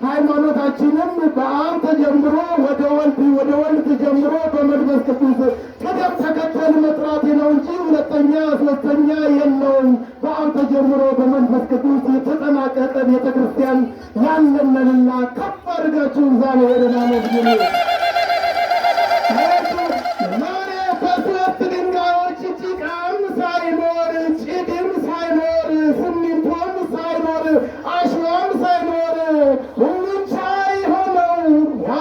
ሃይማኖታችንም በአብ ተጀምሮ ወደ ወልድ፣ ወደ ወልድ ተጀምሮ በመንፈስ ቅዱስ ቅደም ተከተል መጥራት ነው እንጂ ሁለተኛ ሶስተኛ የለውም። በአብ ተጀምሮ በመንፈስ ቅዱስ የተጠናቀቀ ቤተ ክርስቲያን ያለነንና ከፍ አድርጋችሁ እግዚአብሔርን አመስግኑ። ዛሬ በሶስት ድንጋዮች ጭቃም ሳይኖር፣ ጭድም ሳይኖር፣ ሲሚንቶም ሳይኖር፣ አሸዋም ሳይኖር ሁሉን ቻይ ሆነው ያ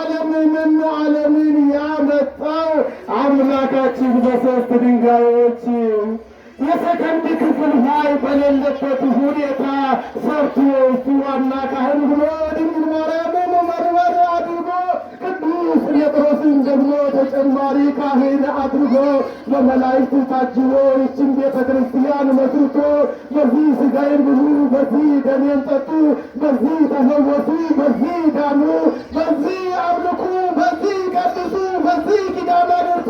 ድንጋዮች የሰከንድ ክፍል ሀይ በሌለበት ሁኔታ ሰርቶ እሱ ዋና ካህን ሆኖ ድንግል ማርያምን መርበር አድርጎ ቅዱስ ጴጥሮስን ደግሞ ተጨማሪ ካህን አድርጎ በመላእክት ታጅቦ ይችን ቤተ ክርስቲያን መስርቶ በዚህ ሥጋዬን ብሉ፣ በዚህ ደሜን ጠጡ፣ በዚህ ተፈወሱ፣ በዚህ ዳኑ፣ በዚህ አምልኩ፣ በዚህ ቀድሱ፣ በዚህ ኪዳን አድርሱ፣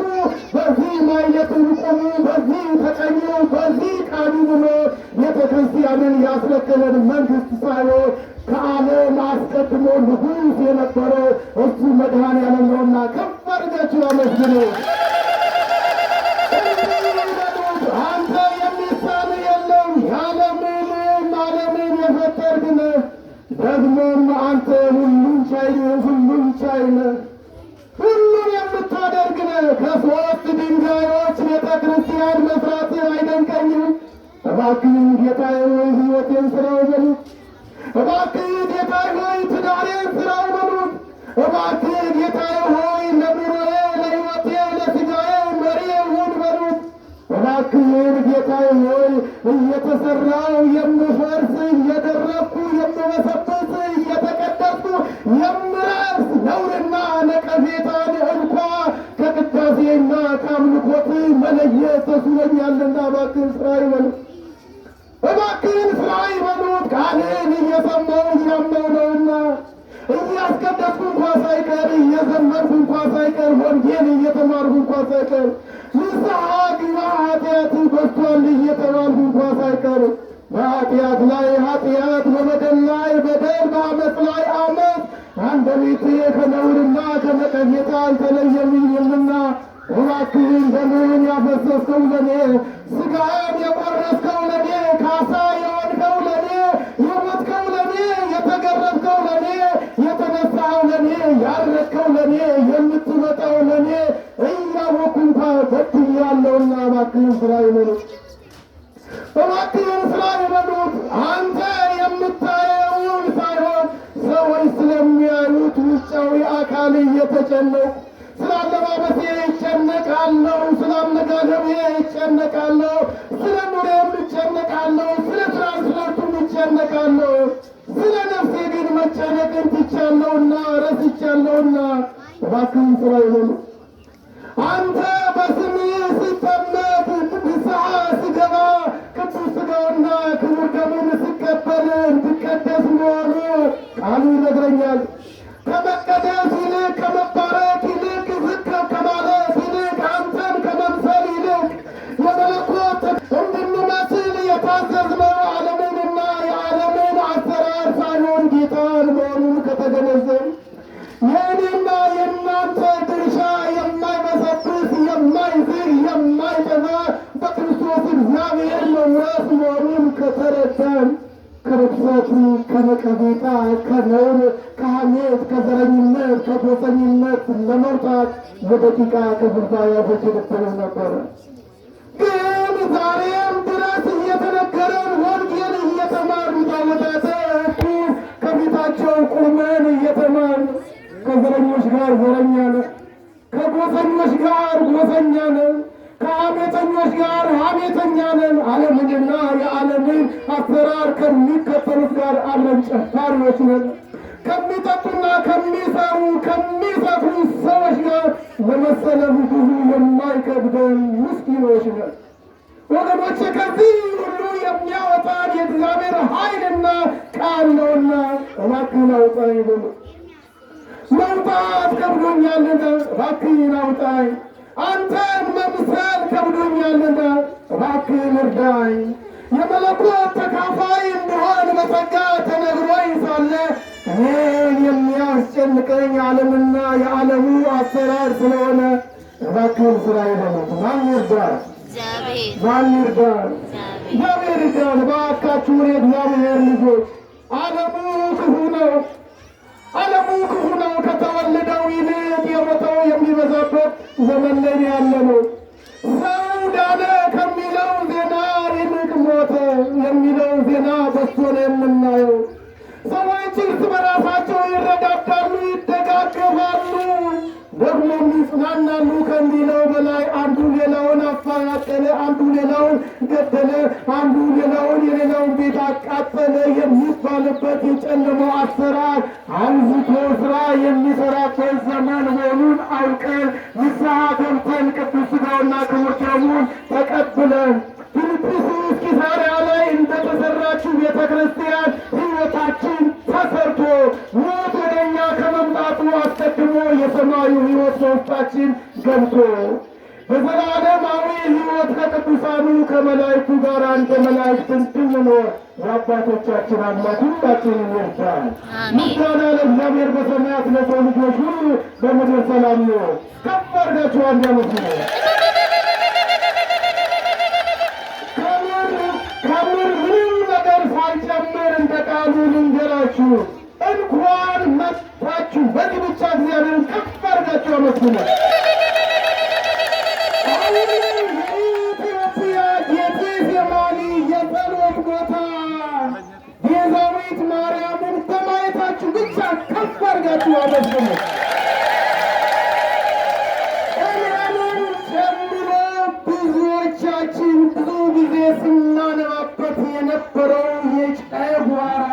በዚህ ማኅሌትን ቁሙ፣ በዚህ ተቀኙ፣ በዚህ ቃኙ ብሎ ቤተ ክርስቲያንን ያስረከበን መንግስት ሳይሆን ከዓለም አስቀድሞ ንጉሥ የነበረው እሱ መድኃኔዓለም ነውና ከፍ አድርጋችሁ አመስግኑ። አንተ የሚሳን የለም፣ ያለምንም ዓለምን የፈጠርክ ነህ። ደግሞም አንተ ሁሉን ቻይ ሁሉን ቻይ ነህ፣ ሁሉን የምታደርግ ነህ። ከሶስት ድንጋዮች ቤተ ክርስቲያን መስራት አይደንቀኝም። እባክህ ጌታዬ ሆይ ሕይወቴን ስራው በሉት። እባክህ ጌታዬ ሆይ ትዳሬን ስራው በሉት። እባክህ ጌታዬ ሆይ ለኑሮዬ፣ ለሕይወቴ፣ ለሥጋዬ መሪ ሁን በሉት። እባክህን ጌታዬ ሆይ እየተሰራው የምፈርስ፣ እየደረቅኩ የምበሰብስ፣ እየተቀደስኩ የምረክስ፣ ነውርና ነቀፌታን እንኳ ከቅዳሴና ከአምልኮት መለየት ተስኖኛልና እባክህን ስራ ይበሉት። እባክህን ስራ ይበሉት። ቃልህን እየሰማሁ እያመው ነውና እያስቀደስኩ እንኳ ሳይቀር፣ እየዘመርኩ እንኳ ሳይቀር፣ ወንጌል እየተማርኩ እንኳ ሳይቀር፣ ንስሐ ግባ ኃጢአት በዝቷል እየተባልኩ እንኳ ሳይቀር፣ በኃጢአት ላይ ኃጢአት፣ በበደል ላይ በደል፣ በአመፅ ላይ አመፅ፣ አንደበቴ ከነውርና ከነቀፌታ አልተለየምኝምና እባክህን ደምህን ያፈሰስከው ለኔ፣ ሥጋህን የቆረስከው ለኔ፣ ካሳ የሆንከው ለኔ፣ የሞትከው ለኔ፣ የተገረፍከው ለኔ፣ የተነሳኸው ለኔ፣ ያረከው ለኔ፣ የምትመጣው ለኔ እያወኩ እንኳ በድያለሁና እባክህን ስራ ይበሉት። እባክህን ስራ ይበሉት። አንተ የምታየውን ሳይሆን ሰዎች ስለሚያዩት ውጫዊ አካል እየተጨነቁ፣ ስለ አለባበሴ እጨነቃለሁ፣ ስለ አመጋገቤ እጨነቃለሁ፣ ስለ ኑሬም እጨነቃለሁ፣ ስለ ትራንስፖርቱም እጨነቃለሁ። ስለ ነፍሴ ግን መጨነቅን ትቻለሁና ረስቻለሁና እባክህን ስራ ይበሉት። አንተ በስምህ ስጠመቅ፣ ንስሐ ስገባ፣ ቅዱስ ሥጋውና ክቡር ደሙን ስቀበል እንድቀደስ መሆኑ ቃሉ ይነግረኛል። ከመቀደስ ይልቅ፣ ከመባረክ ይልቅ፣ ዝቅ ከማለት ይልቅ፣ አንተን ከመምሰል ይልቅ፣ የመለኮት እንድንመስል የታዘዝነው ዓለምንና የዓለምን አሰራር ሳይሆን ጌታን መሆኑን ከተገነዘብ የእኔና የእናንተ ድርሻ የማይበሰብስ፣ የማይዝግ፣ የማይጠፋ በክርስቶስ እግዚአብሔር መውረስ መሆኑን ከተረዳን ከርኩሰት፣ ከነቀፌታ፣ ከነውር፣ ከሐሜት፣ ከዘረኝነት፣ ከጎሰኝነት ለመውጣት የደቂቃ ክፍልፋይ አይፈጅብንም ነበረ። ግን ዛሬም ድረስ እየተነገረን፣ ወንጌል እየተማርን፣ ታቦታተ ሕጉ ከፊታቸው ቁመን እየተማርን ከዘረኞች ጋር ዘረኛ ነን፣ ከጎሰኞች ጋር ጎሰኛ ነን፣ ከሐሜተኞች ጋር ሐሜተኛ ነን። ዓለምንና የዓለምን አሰራር ከሚከተሉት ጋር አብረን ጨፋሪዎች ነን። ከሚጠጡና ከሚሰሩ ከሚሰክሩ ሰዎች ጋር ለመሰለፍ ብዙ የማይከብደን ምስኪኖች ነን። ወገኖች፣ ከዚህ ሁሉ የሚያወጣን የእግዚአብሔር ኃይልና ቃል ነውና እባክህን አውጣኝ በሉ። መውጣት ከብዶኛልና እባክህን አውጣኝ። አንተን መምሰል ከብዶኛልና እባክህን እርዳኝ። የመለኮት ተካፋይ እንደሆን በጸጋ ተነግሮኝ ሳለ እኔን የሚያስጨንቀኝ ዓለምና የዓለሙ አሰራር ስለሆነ እባክህን ስራ ይበሉት። ማን ይርዳል?
እግዚአብሔር።
ማን ይርዳል? እግዚአብሔር ይርዳል። እባካችሁን የእግዚአብሔር ልጆች፣ ዓለሙ ክፉ ነው። ዓለሙ ክፉ ነው። ከተወለደው ይልቅ የሞተው የሚበዛበት ዘመን ላይ ያለ ነው። ሰው ዳነ ከሚለው ዜና ይልቅ ሞተ የሚለው ዜና በዝቶ ነው የምናየው። ሰዎች እርስ በራሳቸው ይረዳዳሉ፣ ይደጋገፋሉ፣ ደግሞም ይጽናናሉ ከሚለው በላይ አንዱ ሌላውን ተፈናቀለ፣ አንዱ ሌላውን ገደለ፣ አንዱ ሌላውን የሌላውን ቤት አቃጠለ የሚባልበት የጨለማው አሰራር አብዝቶ ስራ የሚሰራበት ዘመን መሆኑን አውቀን ንስሐ ገብተን ቅዱስ ሥጋውና ክቡር ደሙን ተቀብለን ፊልጵስዩስ ቂሳርያ ላይ እንደተሰራችው ቤተ ክርስቲያን ሕይወታችን ተሰርቶ ሞት ወደ እኛ ከመምጣቱ አስቀድሞ የሰማዩ ሕይወት በውስጣችን ገብቶ በዘላለማዊ ሕይወት ከቅዱሳኑ ከመላእክቱ ጋር እንደ መላእክት እንድንኖር የአባቶቻችን አምላክ ሁላችንን ይርዳን።
አሜን።
ምስጋና ለእግዚአብሔር በሰማያት ለሰው ልጆች ሁሉ በምድር ሰላም ነው። ከፍ አድርጋችሁ አንድ ያመስግኑ። ከምር ከምር ምንም ነገር ሳልጨምር እንደ ቃሉ ልንገራችሁ፣ እንኳን መጣችሁ። በዚህ ብቻ እግዚአብሔርን ከፍ አድርጋችሁ አመስግኑ። አሁን የኢትዮጵያ ጌቴሴማኒ የጸሎት ቦታ ቤዛዊት ማርያምን በማየታችሁ ብቻ ከፍ አድርጋችሁ አመስግኑ። እኔንም ጨምሮ ብዙዎቻችን ብዙ ጊዜ ስናነባበት የነበረው የጨጓራ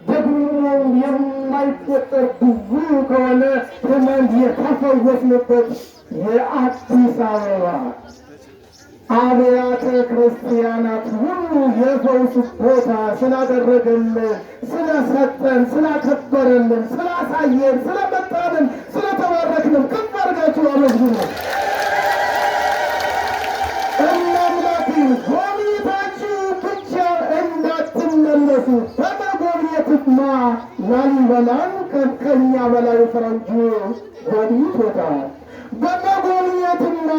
ደግሞ የማይቆጠር ብዙ ከሆነ ህመም የተፈወስንበት የአዲስ አበባ አብያተ ክርስቲያናት ሁሉ የፈውስ ቦታ ስላደረገልን፣ ስለሰጠን፣ ስላከበረልን፣ ስላሳየን፣ ስለመጣንን፣ ስለተባረክንም ከፍ አድርጋችሁ አመስግኑ። እመአምላክን ጎብኝታችሁ ብቻ እንዳትመለሱ። በመጎብኘትማ ላሊበላን ከኛ በላይ ፈረንጁ ጎብኝቶታል። በመጎብኘትማ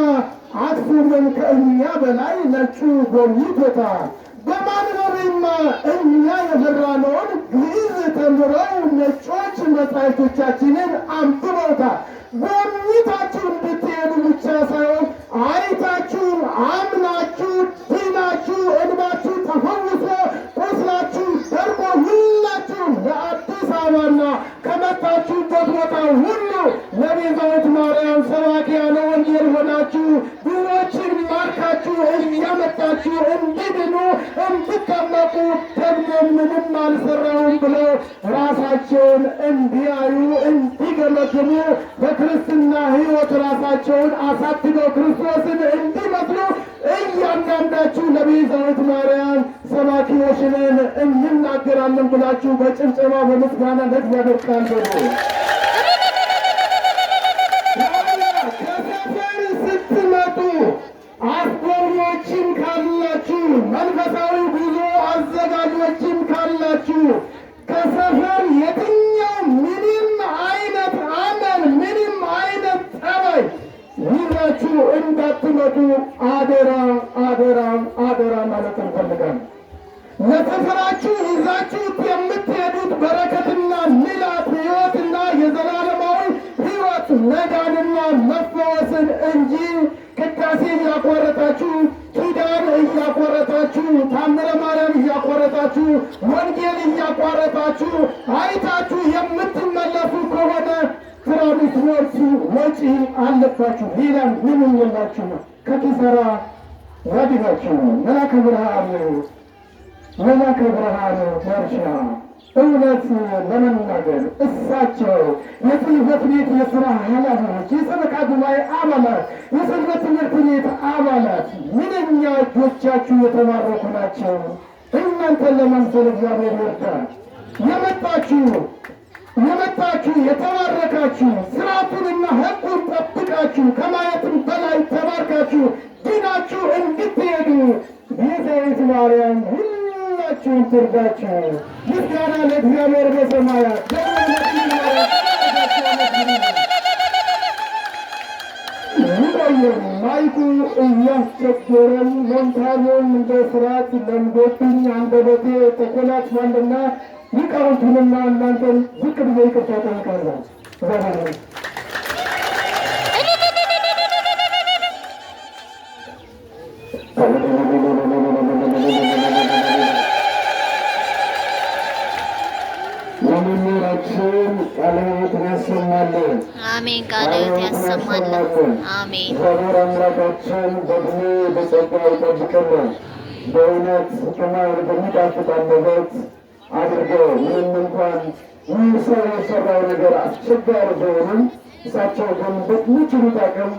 አክሱምን ከእኛ በላይ ነጩ ጎብኝቶታል። በማንበብማ እኛ የፈራነውን ግዕዝ ተምረው ነጮች መጻሕፍቶቻችንን አንብበውታል። ጎብኝታችሁ እንድትሄዱ ብቻ ሳይሆን አይታችሁ አምናችሁ ድናችሁ እንባችሁ ተፈውሶ ቁስላችሁ ደርቆ ሁላችሁም ለአዲስ አበባና ከመጣችሁበት ቦታ ሁሉ ለቤዛዊት ማርያም ሰባኪያነ ወንጌል ሆናችሁ ብዙዎችን ማርካችሁ እያመጣችሁ እንዲድኑ እንዲጠመቁ ደግሞ ምንም አልሰራውም ብለው ራሳቸውን እንዲያዩ እንዲገመግሙ በክርስትና ሕይወት ራሳቸውን አሳድገው ክርስቶስን እንዲመስሉ እያንዳንዳችሁ ለቤዛዊት ማርያም ሰባኪዎች ነን እንናገራለን ብላችሁ በጭብጨባ በምስጋና ለእግዚአብሔር ቃል በሉ። ከሰፈር ስትመጡ አስጎብኚዎችም ካላችሁ መንፈሳዊ ጉዞ አዘጋጆችም ካላችሁ ከሰፈር የትኛው ምንም አይነት አመል ምንም አይነት ጠባይ ይዛችሁ እንዳትመጡ አደራ አደራ አደራ ማለት እንፈልጋለን። ለሰፈራችሁ ይዛችሁት የምትሄዱት በረከትና ምላት ሕይወትና የዘላለማዊ ሕይወት መዳንና መፈወስን እንጂ ቅዳሴ እያቋረጣችሁ፣ ኪዳን እያቋረጣችሁ፣ ታምረ ማርያም እያቋረጣችሁ፣ ወንጌል እያቋረጣችሁ አይታችሁ የምትመለሱ ከሆነ ትራንስፖርት ወጪ አለባችሁ። ሌላ ምንም የላችሁ። ከኪሳራ ያድናችሁ። መላከ ብርሃን መላከ ብርሃን መርሻ እውነት ለመናገር እሳቸው የጽሕፈት ቤት የሥራ ኃላፊዎች፣ የሰበካ ጉባኤ አባላት፣ የሰንበት ትምህርት ቤት አባላት ምንኛ እጆቻችሁ የተባረኩ ናቸው። እናንተን ለመምሰል እግዚአብሔር ይርዳል። የመጣችሁ የመጣችሁ የተባረካችሁ ስርዓቱንና ሕጉን ጠብቃችሁ ከማየትም በላይ ተባርካችሁ ድናችሁ እንድትሄዱ ቤዛዊት ማርያም ሁላችሁን ትርዳችሁ። ምስጋና ለእግዚአብሔር በሰማያት። ይቆየን። ማይኩ እያስቸገረን ሞንታርቦም እንደ ስርዓት ለምዶብኝ አንደበቴ ተኮላትፏልና ሊቃውንቱንና እናንተን ዝቅ ብዬ ይቅርታ ጠይቃለሁ። እግዚአብሔር
ለመምህራችን
ቃለ ሕይወትን ያሰማልን።
አሜን። ቃለ ሕይወት ያሰማልን። አሜን።
እግዚአብሔር አምላካችን በዕድሜ በጸጋ ይጠብቅልን። በእውነት ከማር በሚጣፍጥ አንደበት አድርገው ምንም እንኳን ይህ ሰው የሰራው ነገር አስቸጋሪ ቢሆንም እሳቸው ግን በሚችሉት አቅም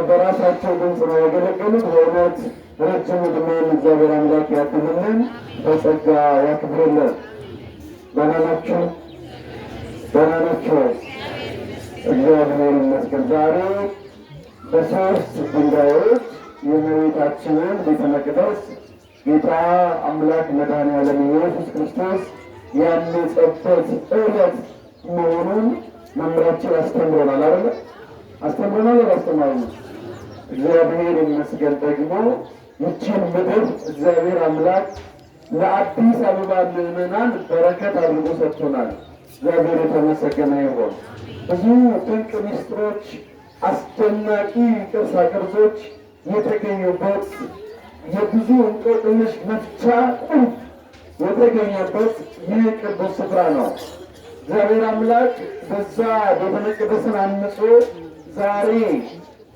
በራሳቸው ድምፅ ነው ያገለገሉት። በእውነት ረጅም ዕድሜን እግዚአብሔር አምላክ ያድልልን፣ በጸጋ ያክብርልን። ደህና ናችሁ? ደህና ናችሁ? እግዚአብሔር ይመስገን። ዛሬ በሶስት ድንጋዮች የእመቤታችንን ቤተ መቅደስ ጌታ አምላክ መድኃኔዓለም ኢየሱስ ክርስቶስ ያነጸበት ዕለት መሆኑን መምህራችን አስተምሮናል። አይደለ? አስተምሮናል። አላስተማሩም? እግዚአብሔር ይመስገን። ደግሞ ይችን ምድር እግዚአብሔር አምላክ ለአዲስ አበባ ምዕመናን በረከት አድርጎ ሰጥቶናል። እግዚአብሔር የተመሰገነ ይሁን። ብዙ ድንቅ ምስጢሮች፣ አስደናቂ ቅርሳ ቅርሶች የተገኙበት፣ የብዙ እንቆቅልሽ መፍቻ ቁልፍ የተገኘበት ይህ ቅዱስ ስፍራ ነው። እግዚአብሔር አምላክ በዛ ቤተ መቅደስን አንጾ ዛሬ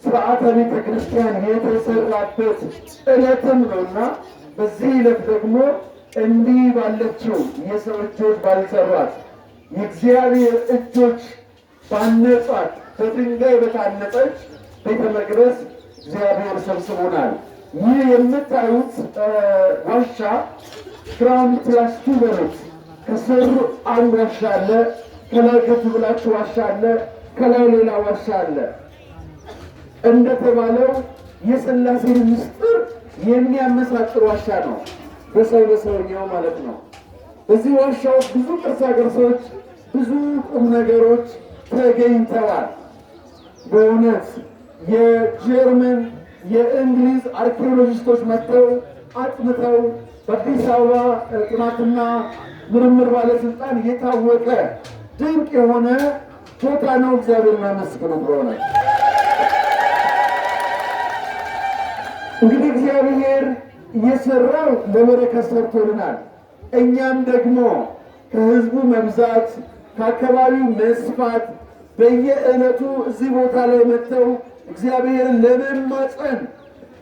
ስርዓተ ቤተ ክርስቲያን የተሰራበት ዕለትም ነውና በዚህ ዕለት ደግሞ እንዲህ ባለችው የሰው እጆች ባልሰሯት፣ የእግዚአብሔር እጆች ባነጿት፣ በድንጋይ በታነጸች ቤተ መቅደስ እግዚአብሔር ሰብስቦናል። ይህ የምታዩት ዋሻ ground plus two በሉት። ከስር አንድ ዋሻ አለ። ከላይ ከፍ ብላችሁ ዋሻ አለ። ከላይ ሌላ ዋሻ አለ። እንደተባለው የሥላሴን ምስጢር የሚያመሳጥር ዋሻ ነው። በሰው በሰውኛው ማለት ነው። በዚህ ዋሻ ውስጥ ብዙ ቅርሳ ቅርሶች፣ ብዙ ቁም ነገሮች ተገኝተዋል። በእውነት የጀርመን፣ የእንግሊዝ አርኪኦሎጂስቶች መጥተው አጥንተው በአዲስ አበባ ጥናትና ምርምር ባለስልጣን የታወቀ ድንቅ የሆነ ቦታ ነው። እግዚአብሔር አመስግኑት። በእውነት እንግዲህ እግዚአብሔር እየሰራው ለበረከት ሰርቶልናል። እኛም ደግሞ ከህዝቡ መብዛት፣ ከአካባቢው መስፋት በየዕለቱ እዚህ ቦታ ላይ መጥተው እግዚአብሔርን ለመማፀን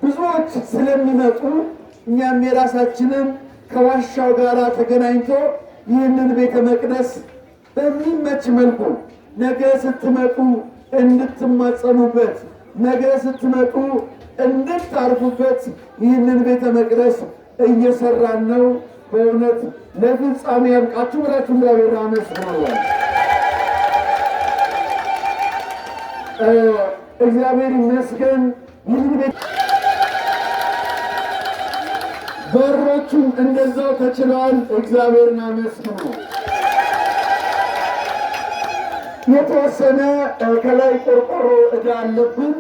ብዙዎች ስለሚመጡ እኛም የራሳችንን ከዋሻው ጋር ተገናኝቶ ይህንን ቤተ መቅደስ በሚመች መልኩ ነገ ስትመጡ እንድትማጸኑበት፣ ነገ ስትመጡ እንድታርፉበት ይህንን ቤተ መቅደስ እየሰራን ነው። በእውነት ለፍጻሜ ያብቃችሁ ብላችሁ እግዚአብሔር አመስግኑልን። እግዚአብሔር ይመስገን። ይህን ቤት በሮቹም እንደዛው ተችለዋል። እግዚአብሔርን አመስግኑ። የተወሰነ ከላይ ቆርቆሮ ዕዳ አለብን።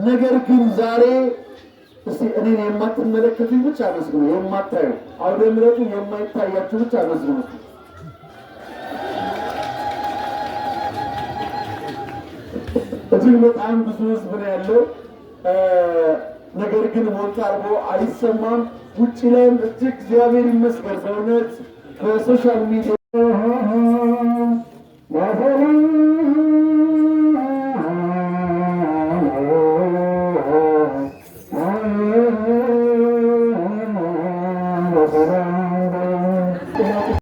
ነገር ግን ዛሬ እስቲ እኔን የማትመለከቱኝ ብቻ አመስግኑ። የማታዩ፣ አውደ ምሕረቱ የማይታያችሁ ብቻ አመስግኑ። እጅግ በጣም ብዙ ሕዝብ ነው ያለው። ነገር ግን ሞንታርቦ አይሰማም። ውጭ ላይም እጅግ እግዚአብሔር ይመስገን በእውነት በ social media